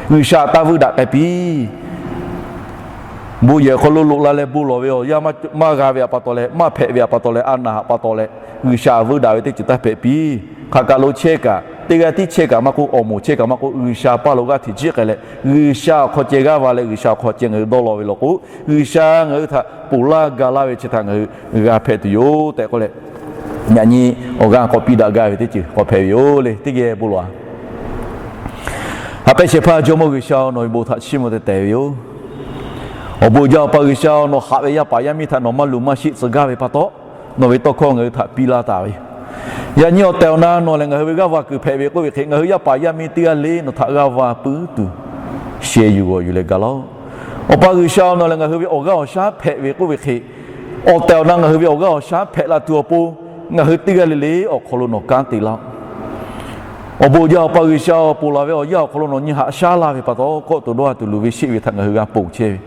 G'uiˬsha taˇ vuiˇ daꞈ k'ai piˇ. Bon yehˬ awˬ hk'aw lo loꞈ la leh bon lawˬ ve awˬ yanˇ maˇ g'a ve a pa taw leh, maˇ hpehꞈ ve a pa taw leh, a naˬ htaꞈ pa taw leh, G'uiˬsha vuiˇ daꞈ ve teˇ ceuˬ taˇ hpehꞈ piˇ. Hk'aˬ kaˬ lo chehˇ kaꞈ, teˇ g'aˇ tiˉ chehˇ kaꞈ maˇ k'oˆ, awˬ moˍ chehˇ kaꞈ maˇ k'oˆ, G'uiˬsha paˇ lo g'aˇ hteꞈ jiˆ k'ai leh G'uiˬsha awˬ hk'aw ceh g'aˇ va leh G'uiˬsha awˬ hk'aw ceh ngaˬ hui dawˇ law ve law k'o, G'uiˬsha ngaˬ hui htaꞈ ponˬ laˇ ga laˇ ve chi htaꞈ ngaˬ hui g'a hpehꞈ tuˬ yoˬ tehꞈ k'oˆ leh, yaꞈ nyi awˬ g'aˇ k'awꞈ piˇ daꞈ gaˇ ve teˇ ceuˬ k'awꞈ hpehꞈ ve yoˬ le. Teˇ geh bon lawˬ-a. Haꞈ pehnˇ shehˍ hpaˇ Jawˇmawˇ G'uiˬsha-oˬ, nawˬ ve bon htaꞈ chiˇ mvuh teh tehˍ ve yoˬ. Awˬ bon jaˇ Awˬ pa G'uiˬsha-oˬ, nawˬ haꞈ ve yaˇ paˍ yaˇ miˇ htaꞈ nawˬ maˇ luˬ maˇ sheˆ tcuh gaˇ ve pa taw, nawˬ ve tawˇ hkawˇ ngaˬ hui htaꞈ piˇ laˇ taˍ ve yoˬ. Yaꞈ nyi awˬ tehˬ awˬ na nawˬ lehˬ ngaˬ hui ve g'aˇ va kuiˬ hpehꞈ ve k'oˆ ve hk'e, ngaˬ hui yaˇ paˍ yaˇ miˇ teˇ g'aˇ le nawˬ htaꞈ g'aˇ va puiˉ tuˬ sheh yuˬ g'awˬ yuˬ leh ga laˇ-oˆ. Awˬ pa G'uiˬsha, nawˬ lehˬ ngaˬ hui ve awˬ g'aˇ awˬ shaˉ hpehꞈ ve k'oˆ ve hk'e, awˬ tehˬ awˬ na ngaˬ hui ve awˬ g'aˇ awˬ shaˉ hpehꞈ la tuˬ awˬ pon, ngaˬ hui teˇ g'aˇ le le awˬ hk'aw lo nawˬ kanˉ te laˇ-oˆ. Awˬ bon jaˇ, Awˬ pa G'uiˬsha-oˬ, ponˬ laˬ ve awˬ yanˇ awˬ hk'aw lo nawˬ nyi haꞈ shaˉ laˇ ve pa taw, kawˆ tuˬ dawˇ ha tuˬ luˬ ve sheˆ ve htaꞈ ngaˬ hui g'a ponˬ chehˇ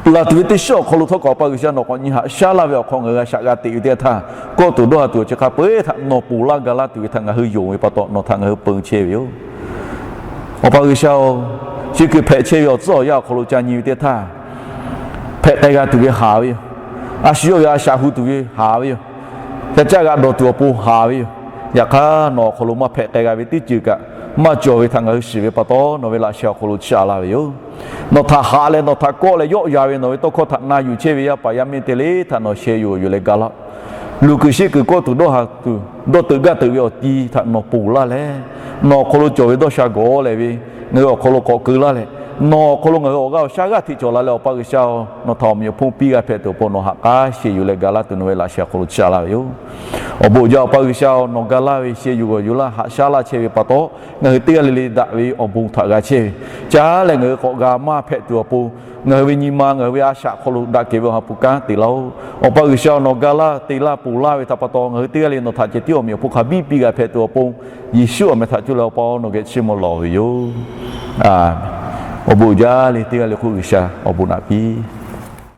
ve, laˬ tuˬ ve teˇ shiˉ awˬ hk'aw lo htawˇ kaꞈ, Awˬ pa G'uiˬsha, nawˬ k'awꞈ nyi haꞈ shaˉ laˇ ve awˬ hk'aw ngaˬ hui g'a shaꞈ g'a teꞈ ve teˇ yanˇ htaˇ, kawˆ tuˬ dawˇ ha tuˬ awˬ chi hk'a peu-eˬ htaꞈ nawˬ ponˬ laˇ ga laˇ tuˬ ve htaꞈ ngaˬ hui yonˍ ve pa taw, nawˬ htaꞈ ngaˬ hui peu chehˇ ve yoˬ. Awˬ pa G'uiˬsha-oˬ, chi kuiˬ hpehꞈ chehˇ ve awˬ tcuhˉ awˬ yanˇ awˬ hk'aw lo ca nyi ve teˇ yanˇ htaˇ, hpehꞈ k'ai g'a tuˬ ve haˍ ve yoˬ. A shu yawˇ ve a shaꞈ hu tuˬ ve haˍ ve yoˬ. Ca caˇ g'a dawˬ tuˬ awˬ pon haˍ ve yoˬ. Yaꞈ hk'aˇ, nawˬ awˬ hk'aw lo maˇ hpehꞈ k'ai g'a ve teˇ ceuˬ kaꞈ maˇ cawˬ ve htaꞈ ngaˬ hui shiˍ ve pa taw, nawˬ ve laꞈ sheh awˬ hk'aw lo chiˇ aꞈ laˇ ve yoˬ. Nawˬ htaꞈ haꞈ leh nawˬ htaꞈ kawˆ leh yawˆ yan ve nawˬ ve tawˇ hkawˇ htaꞈ na yuˬ chehˇ ve yaˇ paˍ yaˇ miˇ te le htaꞈ nawˬ sheh yuˬ yuˬ leh ga laˇ-oˆ. Luˬ kuiˬ sheˆ kuiˬ kawˆ tuˬ dawˇ ha tuˬ dawˇ teuꞈ gaˇ teuꞈ ve awˬ ti htaꞈ nawˬ ponˬ laˇ leh, nawˬ awˬ hk'aw lo cawˬ ve dawˇ sha gawˬ leh ve, ngaˬ hui awˬ hk'aw lo k'awꞈ keu laˇ leh, nawˬ awˬ hk'aw lo ngaˬ hui awˬ g'aˇ awˬ shaˉ g'aˇ hteꞈ cawˬ la leh, Awˬ pa G'uiˬsha-oˬ, nawˬ htaꞈ awˬ meꞈ awˬ hponˇ piˇ g'a hpehꞈ tuˬ awˬ pon nawˬ haꞈ k'aˉ sheh yuˬ leh ga laˇ tuˬ nawˬ ve laꞈ sheh awˬ hk'aw lo chiˇ aꞈ laˇ ve yoˬ. Awˬ bon jaˇ, Awˬ pa G'uiˬsha-oˬ, nawˬ ga laˇ ve sheh yuˬ g'awˬ yuˬ laˇ haꞈ shaˉ laˇ chehˇ ve pa taw, ngaˬ hui teˇ g'aˇ le le daꞈ ve awˬ bon htaꞈ g'a chehˇ ve, caˉ leh ngaˬ hui k'awꞈ g'a maˇ hpehꞈ tuˬ awˬ pon, ngaˬ hui ve nyi ma ngaˬ hui ve a shaꞈ hk'aw lo daꞈ kehˬ ve awˬ ha hpu kanˉ te laˇ-oˆ. Awˬ pa G'uiˬsha-oˬ, nawˬ ga laˇ te laˇ ponˬ laˇ ve htaꞈ pa taw, ngaˬ hui teˇ g'aˇ le nawˬ htaꞈ ceh tiˉ awˬ meꞈ awˬ hponˇ hk'a biˇ piˇ g'a hpehꞈ tuˬ awˬ pon, Yeˍsuˆ awˬ meh htaꞈ cuˇ leh Awˬ pa nawˬ geh chiˇ mvuh lawˬ ve yoˬ. Awˬ bon jaˇ le teˇ g'aˇ le hk'oˆ G'uiˬsha awˬ bon naꞈ piˇ